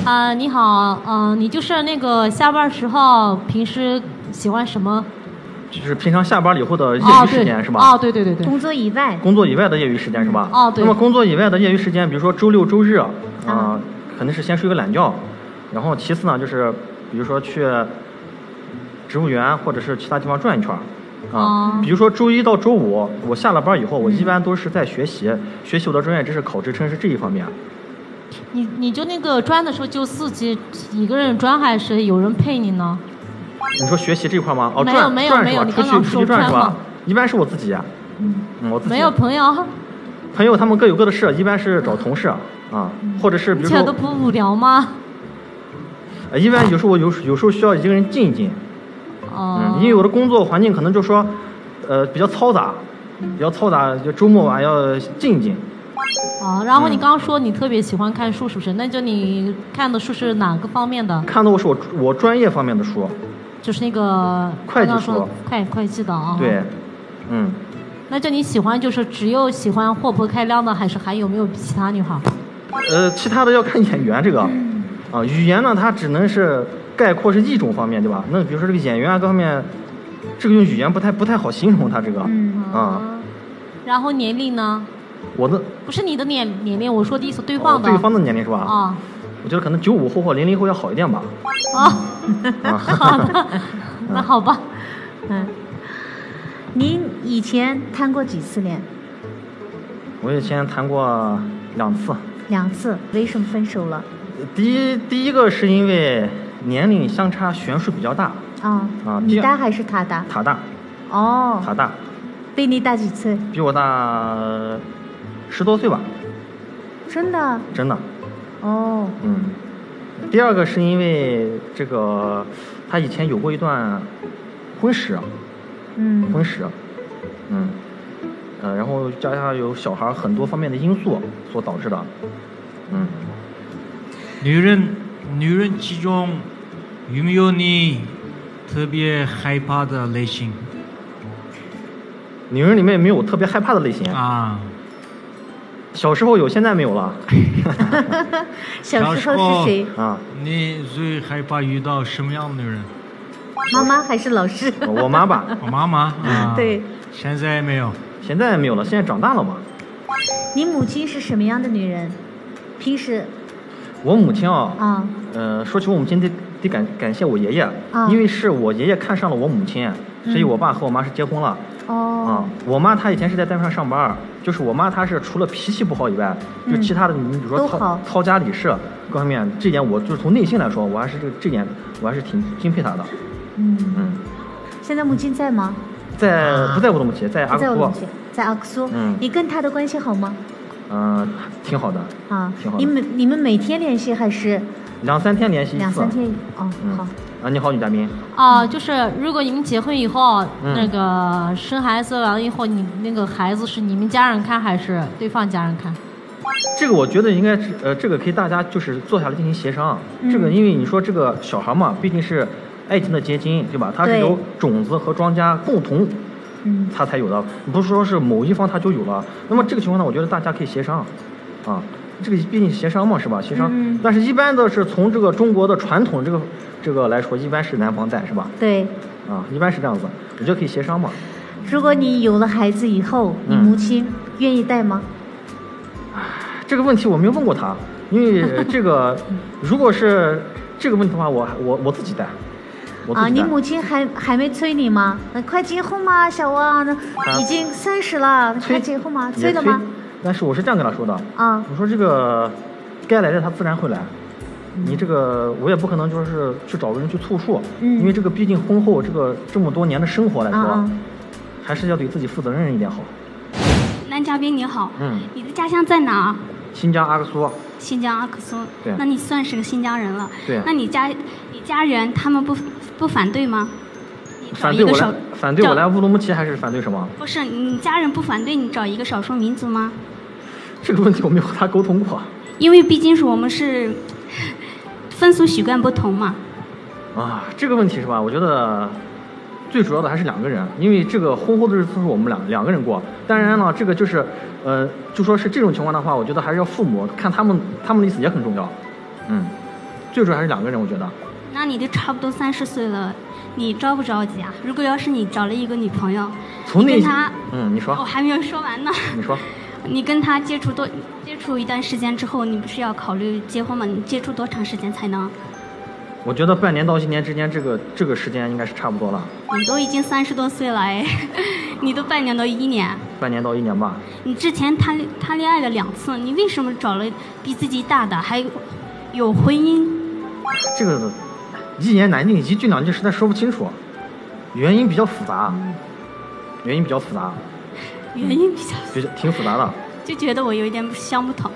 啊，你好，呃，你就是那个下班时候平时喜欢什么？就是平常下班以后的业余时间，哦，对，是吧？哦，对对对对。工作以外。工作以外的业余时间是吧？哦，对。那么工作以外的业余时间，比如说周六周日啊，啊，肯定是先睡个懒觉，然后其次呢，就是比如说去植物园或者是其他地方转一圈儿啊。哦，比如说周一到周五，我下了班以后，我一般都是在学习，学习我的专业知识，考职称是这一方面。你你就那个钻的时候，就自己一个人钻，还是有人陪你呢？你说学习这块吗？哦，没有没有没有，你刚刚说钻嘛。一般是我自己。嗯，我自己。没有朋友？朋友他们各有各的事，一般是找同事啊，或者是比如说，你觉得不无聊吗？呃，一般有时候我有有时候需要一个人静一静。哦，嗯，因为我的工作环境可能就说，呃，比较嘈杂，比较嘈杂，就周末啊要静一静。哦，然后你刚刚说你特别喜欢看书，是不是？那就你看的书是哪个方面的？看的我是我我专业方面的书。就是那个会计书。刚刚说会会计的啊。对，嗯。那就你喜欢就是只有喜欢活泼开朗的，还是还有没有其他女孩？呃，其他的要看眼缘这个。啊，语言呢，它只能是概括是一种方面，对吧？那比如说这个眼缘啊，各方面，这个用语言不太不太好形容它这个。嗯，啊，然后年龄呢？我的不是你的年年龄，我说的意思对方的。哦，对方的年龄是吧？啊，我觉得可能九五后或零零后要好一点吧。哦，啊，好的，那好吧。嗯，您以前谈过几次恋？我以前谈过两次。两次，为什么分手了？第一第一个是因为年龄相差悬殊比较大。啊，啊，你大还是他大？他大。哦，他大。比你大几岁？比我大十多岁吧。真的？真的。哦，嗯，第二个是因为这个，他以前有过一段婚史，嗯，婚史，嗯，呃，然后加上有小孩儿很多方面的因素所导致的，嗯。女人，女人其中有没有你特别害怕的类型？女人里面没有特别害怕的类型。啊，小时候有，现在没有了。小时候是谁？啊，你最害怕遇到什么样的女人？妈妈还是老师？我妈吧。我妈妈啊，对。现在没有。现在没有了，现在长大了嘛。你母亲是什么样的女人？平时我母亲啊，啊，呃，说起我母亲得得感感谢我爷爷，啊，因为是我爷爷看上了我母亲，所以我爸和我妈是结婚了。哦，啊，我妈她以前是在电视上上班儿，就是我妈她是除了脾气不好以外，就其他的你比如说操操家理事各方面，这点我就是从内心来说，我还是这这点我还是挺敬佩她的。嗯，现在母亲在吗？在，不在乌鲁木齐，在阿克苏。不在乌鲁木齐，在阿克苏。嗯，你跟她的关系好吗？嗯，挺好的。啊，挺好的。你们你们每天联系还是？两三天联系一次。两三天？哦，嗯，好。啊，你好，女嘉宾。哦，就是如果你们结婚以后，嗯，那个生孩子完了以后，你那个孩子是你们家人看还是对方家人看？这个我觉得应该是，呃，这个可以大家就是坐下来进行协商。嗯，这个因为你说这个小孩嘛，毕竟是爱情的结晶，对吧？它是由种子和庄稼共同，嗯，它才有的，不是说是某一方他就有了。那么这个情况呢，我觉得大家可以协商。啊，这个毕竟协商嘛，是吧？协商。嗯，但是一般的是从这个中国的传统这个这个来说，一般是男方带，是吧？对。啊，一般是这样子，我觉得可以协商嘛。如果你有了孩子以后，你母亲愿意带吗？这个问题我没有问过他，因为这个如果是这个问题的话，我我我自己带，我自啊，己带您。母亲还还没催你吗？那快结婚嘛，小王，那啊已经三十了，那快结婚嘛，催了吗？？但是我是这样跟他说的，啊我说这个该来的他自然会来，你这个我也不可能就是去找个人去凑数，嗯因为这个毕竟婚后这个这么多年的生活来说，啊啊！还是要对自己负责任一点好。男嘉宾你好，嗯，你的家乡在哪儿？新疆阿克苏，新疆阿克苏。对那你算是个新疆人了。对啊那你家你家人他们不不反对吗？你找反对我来一个少反对我找来乌鲁木齐还是反对什么？不是你家人不反对你找一个少数民族吗？这个问题我没有和他沟通过。因为毕竟是我们是风俗习惯不同嘛。啊，这个问题是吧？我觉得最主要的还是两个人，因为这个婚后的日子是我们两两个人过。当然了，这个就是，呃，就说是这种情况的话，我觉得还是要父母看他们他们的意思也很重要。嗯，最主要还是两个人，我觉得。那你都差不多三十岁了，你着不着急啊？如果要是你找了一个女朋友，从内心你跟她，嗯，你说我还没有说完呢。你说，你跟她接触多接触一段时间之后，你不是要考虑结婚吗？你接触多长时间才能？我觉得半年到一年之间，这个这个时间应该是差不多了，你都已经三十多岁了哎，你都半年到一年。半年到一年吧。你之前谈谈恋爱了两次，你为什么找了比自己大的，还有婚姻？这个一言难尽，一句两句实在说不清楚，原因比较复杂，原因比较复杂，原因比较，比较挺复杂的。就觉得我有一点想不通。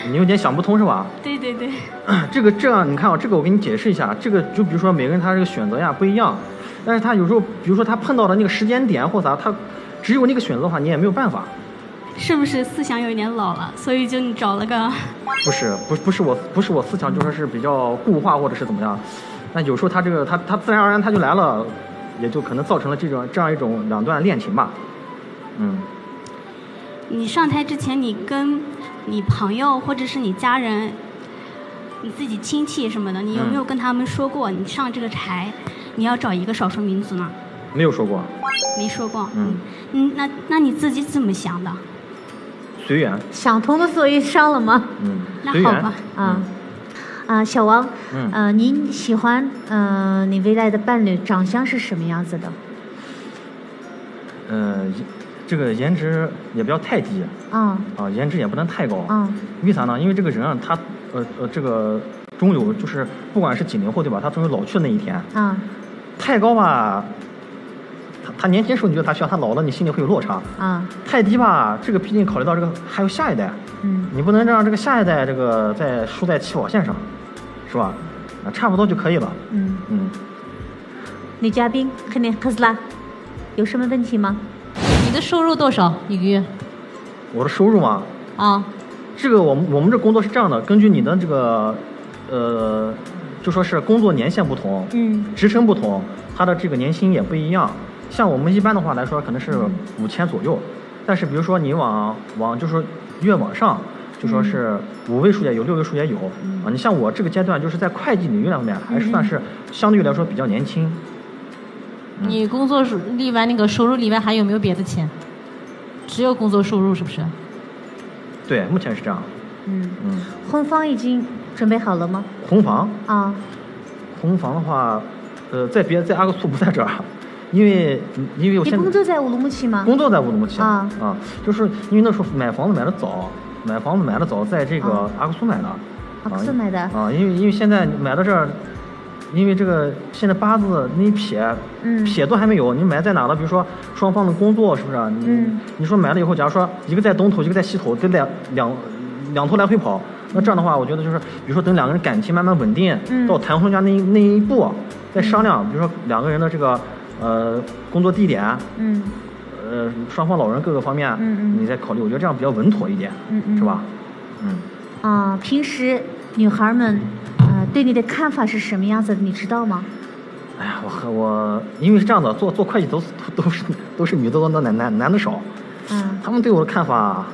你有点想不通是吧？对对对，这个这样你看啊，这个我给你解释一下，这个就比如说每个人他这个选择呀不一样，但是他有时候，比如说他碰到的那个时间点或咋，他只有那个选择的话，你也没有办法。是不是思想有一点老了？所以就你找了个不是不不是我不是我思想就说是比较固化或者是怎么样，那有时候他这个他他自然而然他就来了，也就可能造成了这种这样一种两段恋情吧。嗯，你上台之前，你跟你朋友或者是你家人、你自己亲戚什么的，你有没有跟他们说过，你上这个台，你要找一个少数民族呢？没有说过。没说过。嗯嗯，那那你自己怎么想的？随缘。想通了，所以上了吗？嗯，那随缘。好吧啊啊，小王，嗯呃，您喜欢呃你未来的伴侣长相是什么样子的？呃，这个颜值也不要太低啊啊，颜值也不能太高。啊为啥呢？因为这个人啊，他呃呃，这个终有就是不管是几零后对吧，他终有老去的那一天。啊太高吧，他他年轻时候你觉得他像，他老了你心里会有落差。啊太低吧，这个毕竟考虑到这个还有下一代，嗯你不能让这个下一代这个再输在起跑线上，是吧？啊，差不多就可以了。嗯，嗯，女嘉宾，肯定 kızlar，有什么问题吗？你的收入多少一个月？我的收入嘛，啊，这个我们我们这工作是这样的，根据你的这个呃，就说是工作年限不同，嗯职称不同，他的这个年薪也不一样。像我们一般的话来说，可能是五千左右。但是比如说你往往就是说越往上，就说是五位数也有，六位数也有啊。你像我这个阶段，就是在会计领域方面，还是算是相对来说比较年轻。你工作是例外，那个收入例外还有没有别的钱？只有工作收入是不是？对，目前是这样。嗯，嗯，婚房已经准备好了吗？婚房，啊，婚房的话，呃，在别在阿克苏不在这儿，因为因为我现在你工作在乌鲁木齐吗？工作在乌鲁木齐啊啊，就是因为那时候买房子买的早，买房子买的早，在这个啊阿克苏买的。阿克苏买的。啊，因为因为现在买到这儿，因为这个现在八字那一撇，嗯撇都还没有，你买在哪了？比如说双方的工作是不是啊？你、嗯你说买了以后，假如说一个在东头，一个在西头，得两两两头来回跑，那这样的话，我觉得就是，比如说等两个人感情慢慢稳定，嗯到谈婚嫁那一那一步，再商量，比如说两个人的这个呃工作地点，嗯呃双方老人各个方面，嗯嗯你再考虑，我觉得这样比较稳妥一点，嗯嗯，是吧？嗯。啊，平时女孩们呃对你的看法是什么样子的？你知道吗？哎呀，我和我因为是这样的，做做会计都都是都是女的多，男男男的少。嗯他们对我的看法，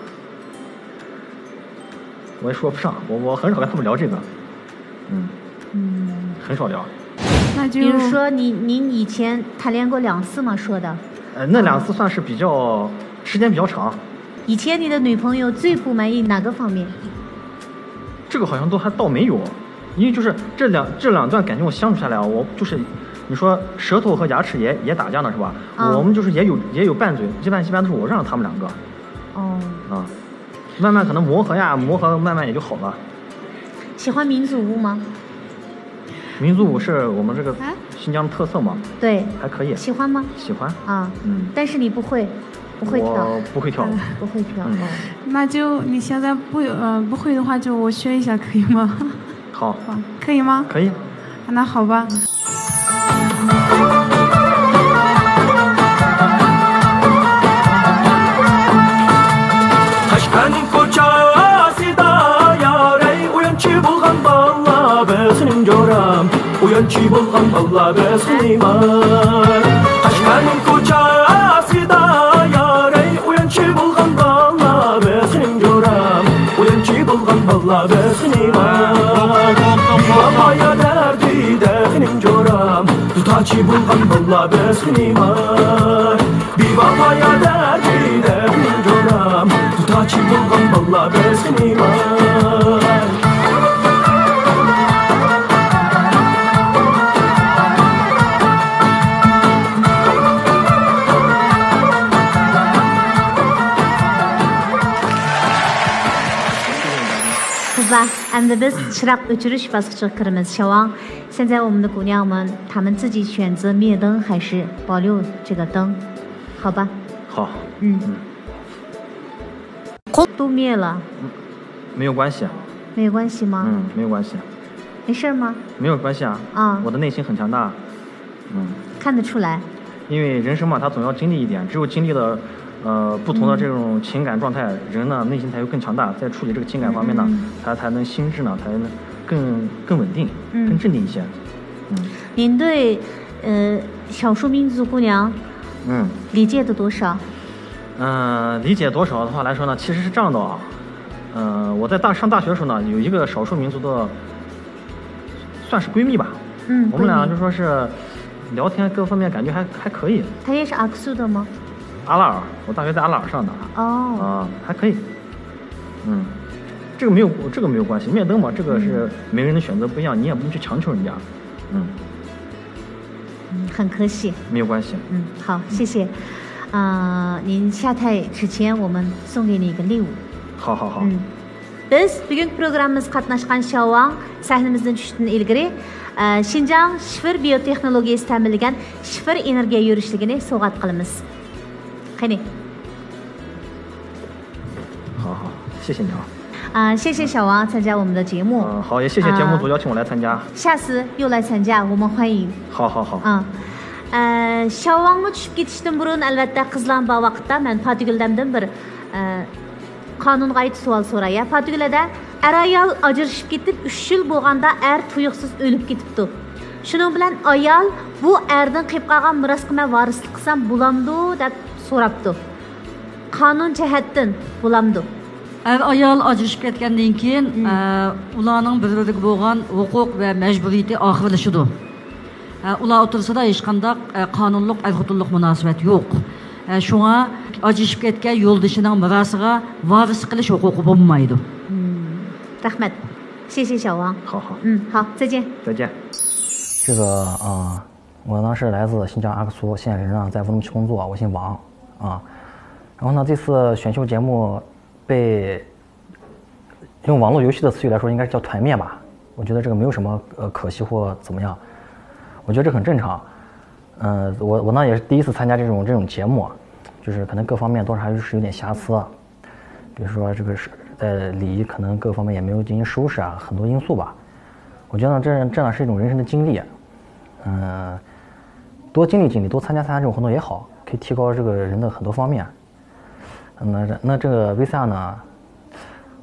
我也说不上，我我很少跟他们聊这个，嗯，嗯，很少聊。那就比如说你您以前谈恋过两次吗？说的呃，那两次算是比较时间比较长。以前你的女朋友最不满意哪个方面？这个好像都还倒没有，因为就是这两这两段感情我相处下来啊，我就是你说舌头和牙齿也也打架呢是吧？啊我们就是也有也有拌嘴，一般一般都是我让他们两个哦，啊，慢慢可能磨合呀，磨合慢慢也就好了。喜欢民族舞吗？民族舞是我们这个啊新疆的特色嘛，对，还可以，喜欢吗？喜欢。啊，嗯，但是你不会，不会跳我，不会跳舞。不会跳。嗯哦那就你现在不呃不会的话，就我学一下可以吗？好，可以吗？可以。那好吧。 قەشقەرنىڭ كوچاسىدا يارەي، ئويۇنچى بولغان بالىلار بىز خېنىم جورام، ئويۇنچى بولغان بالىلار بىز خېنىم ئاي. قەشقەرنىڭ كوچاسىدا يارەي، ئويۇنچى بولغان بالىلار بىز خېنىم جورام، ئويۇنچى بولغان بالىلار بىز خېنىم ئاي. بىۋاپا يار دەردىدە خېنىم جورام، دۇتارچى بولغان بالىلار بىز خېنىم ئاي. بىۋاپا يار دەردىدە خېنىم جورام، دۇتارچى بولغان بالىلار بىز خېنىم ئاي. قىزلار، ئەمدى بىز چىراغ ئۆچۈرۈش باسقۇچىغا كىرىمىز. 小王，现在我们的姑娘们，她们自己选择灭灯还是保留这个灯，好吧？好，嗯，都灭了，没有关系，没有关系吗？嗯，没有关系，没事儿吗？没有关系啊。啊我的内心很强大。嗯，看得出来。因为人生嘛，它总要经历一点，只有经历了呃不同的这种情感状态，人呢内心才会更强大，在处理这个情感方面呢，嗯他才能心智呢才能更更稳定，嗯更镇定一些。嗯，您对呃少数民族姑娘嗯理解的多少？嗯，理解多少的话来说呢，其实是这样的啊。嗯，我在大上大学的时候呢，有一个少数民族的，算是闺蜜吧。嗯，我们俩闺蜜就说是聊天各方面感觉还还可以。她也是阿克苏的吗？阿拉尔，我大学在阿拉尔上的。哦，啊，还可以。嗯，这个没有这个没有关系，灭灯嘛，这个是每个人的选择不一样，你也不能去强求人家。嗯，嗯，很可喜。没有关系。嗯，好，谢谢。啊、您下台之前，我们送给你一个礼物。好好好。嗯，biz bugungi programmamizga qatnaşqan شياۋاڭ سەھنىمىزدىن چۈشۈشتىن ئىلگىرى، ئە، شىنجاڭ شىفېر بىيوتېخنولوگىيىسى تەمىنلىگەن شىفېر ئېنېرگىيە يۈرۈشلۈكىنى سوۋغات قىلىمىز. قېنى. 好好，谢谢你啊。啊，谢谢小王参加我们的节目。嗯，好，也谢谢节目组邀请我来参加。下次又来参加，我们欢迎。好好好。啊，ئە، شياۋاڭمۇ چۈشۈپ كېتىشتىن بۇرۇن، ئەلۋەتتە، قىزلار بار ۋاقىتتا مەن پاتىگۈلدەمدىن بىر، ئە، قانۇنغا ئائىت سوئال سوراي. يا، پاتىگۈلەدە ئەر-ئايال ئاجرىشىپ كېتىپ ئۈچ يىل بولغاندا ئەر تۇيۇقسىز ئۆلۈپ كېتىپتۇ. شۇنىڭ بىلەن ئايال بۇ ئەردىن قېلىپ قالغان مىراسقا مەن ۋارىسلىق قىلسام بولامدۇ دەپ سوراپتۇ. قانۇن جەھەتتىن بولامدۇ؟ ئەر-ئايال ئاجرىشىپ كەتكەندىن كېيىن، ئە، ئۇلارنىڭ بىر-بىرىگە بولغان ھوقۇق ۋە مەجبۇرىيىتى ئاخىرلىشىدۇ. ئە، ئۇلار ئوتتۇرىسىدا ھېچقانداق، ئە، قانۇنلۇق ئەر-خوتۇنلۇق مۇناسىۋەت يوق. ئە، شۇڭا ئاجرىشىپ كەتكەن يولدىشىنىڭ مىراسىغا ۋارىسلىق قىلىش ھوقۇقى بولمايدۇ. رەھمەت. 谢谢小王。好好，嗯，好，再见。再见。这个啊、我当时来自新疆阿克苏，现在人呢在乌鲁木齐工作，我姓王啊。然后呢，这次选秀节目被用网络游戏的词语来说，应该是叫团灭吧。我觉得这个没有什么呃可惜或怎么样，我觉得这很正常。嗯、我我呢也是第一次参加这种这种节目，就是可能各方面多少还是有点瑕疵。比如说这个是在礼仪可能各方面也没有进行收拾啊，很多因素吧。我觉得这这呢是一种人生的经历，嗯、多经历经历，多参加参加这种活动也好，可以提高这个人的很多方面。那那这个 V C R 呢，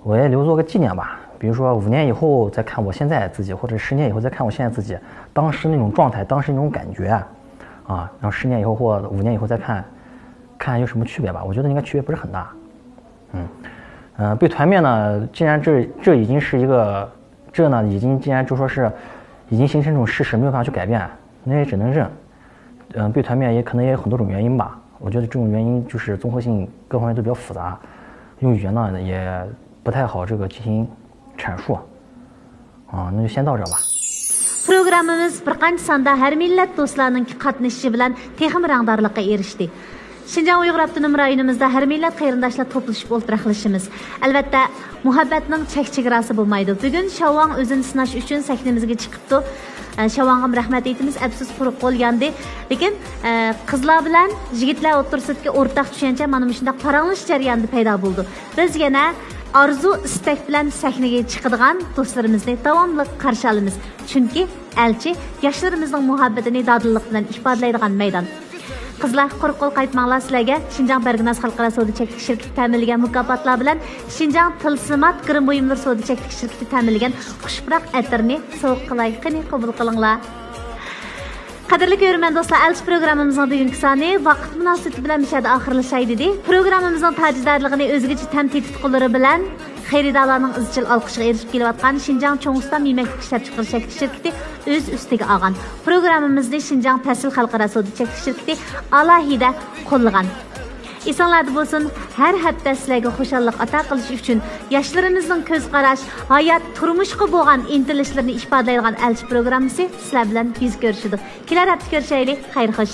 我也留作个纪念吧。比如说五年以后再看我现在自己，或者十年以后再看我现在自己，当时那种状态，当时那种感觉啊，然后十年以后或五年以后再看，看有什么区别吧？我觉得应该区别不是很大。嗯，呃，被团灭呢，既然这这已经是一个，这呢已经既然就说是已经形成一种事实，没有办法去改变，那也只能认。嗯、被团灭也可能也有很多种原因吧。我觉得这种原因就是综合性各方面都比较复杂，用语言呢也不太好这个进行阐述。啊，那就先到这吧。 پروگراممىمىز بىر قانچە ساندا ھەر مىللەت دوستلارنىڭكى قاتنىشىشى بىلەن تېخىمۇ رەڭدارلىققا ئېرىشتى. شىنجاڭ ئۇيغۇر ئاپتونوم رايونىمىزدا ھەر مىللەت قېرىنداشلار توپلىشىپ ئولتۇراقلىشىمىز. ئەلۋەتتە، مۇھەببەتنىڭ چەك چېگراسى بولمايدۇ. بۈگۈن شاۋاڭ ئۆزىنى سىناش ئۈچۈن سەھنىمىزگە چىقىپتۇ. ئە، شاۋاڭغىمۇ رەھمەت ئېيتىمىز، ئەپسۇس، قۇرۇق قول ياندى. لېكىن، ئە، قىزلار بىلەن يىگىتلەر ئوتتۇرىسىدىكى ئورتاق چۈشەنچە مانا مۇشۇنداق پاراڭلىشىش جەريانىدا پەيدا بولىدۇ. بىز يەنە ئارزۇ ئىستەك بىلەن سەھنىگە چىقىدىغان دوستلىرىمىزنى داۋاملىق قارشى ئالىمىز. چۈنكى ئەلچى ياشلىرىمىزنىڭ مۇھەببىتىنى دادىللىق بىلەن ئىپادىلەيدىغان مەيدان. قىزلار، قۇرۇق قول قايتماڭلار، سىلەرگە شىنجاڭ بەرگىناز خەلقئارا سودا چەكلىك شىركىتى تەمىنلىگەن مۇكاپاتلار بىلەن شىنجاڭ تىلسىمات گىرىم بۇيۇملىرى سودا چەكلىك شىركىتى تەمىنلىگەن خۇش پۇراق ئەتىرنى سوۋغا قىلاي. قېنى، قوبۇل قىلىڭلار. قەدىرلىك كۆرۈرمەن دوستلار، ئەلچى پروگراممىمىزنىڭ بۈگۈنكى سانى ۋاقىت مۇناسىۋىتى بىلەن مۇشۇ يەردە ئاخىرلىشاي دېدى. پروگراممىمىزنىڭ تاجدارلىقىنى ئۆزگىچە تەم تېتىتقۇلىرى بىلەن خېرىدارلارنىڭ ئىزچىل ئالقىشىغا ئېرىشىپ كېلىۋاتقان شىنجاڭ چوڭ ئۇستام يېمەكلىك ئىشلەپچىقىرىش چەكلىك شىركىتى ئۆز ئۈستىگە ئالغان. پروگراممىمىزنى شىنجاڭ پەسىل خەلقئارا سودا چەكلىك شىركىتى ئالاھىدە قوللىغان. ئېسىڭلاردا بولسۇن، ھەر ھەپتە سىلەرگە خۇشاللىق ئاتا قىلىش ئۈچۈن، ياشلىرىمىزنىڭ كۆز قاراش، ھايات، تۇرمۇشقا بولغان ئىنتىلىشلىرىنى ئىپادىلەيدىغان ئەلچى پروگراممىسى سىلەر بىلەن يۈز كۆرۈشىدۇ. كېلەر ھەپتە كۆرۈشەيلى. خەير خوش.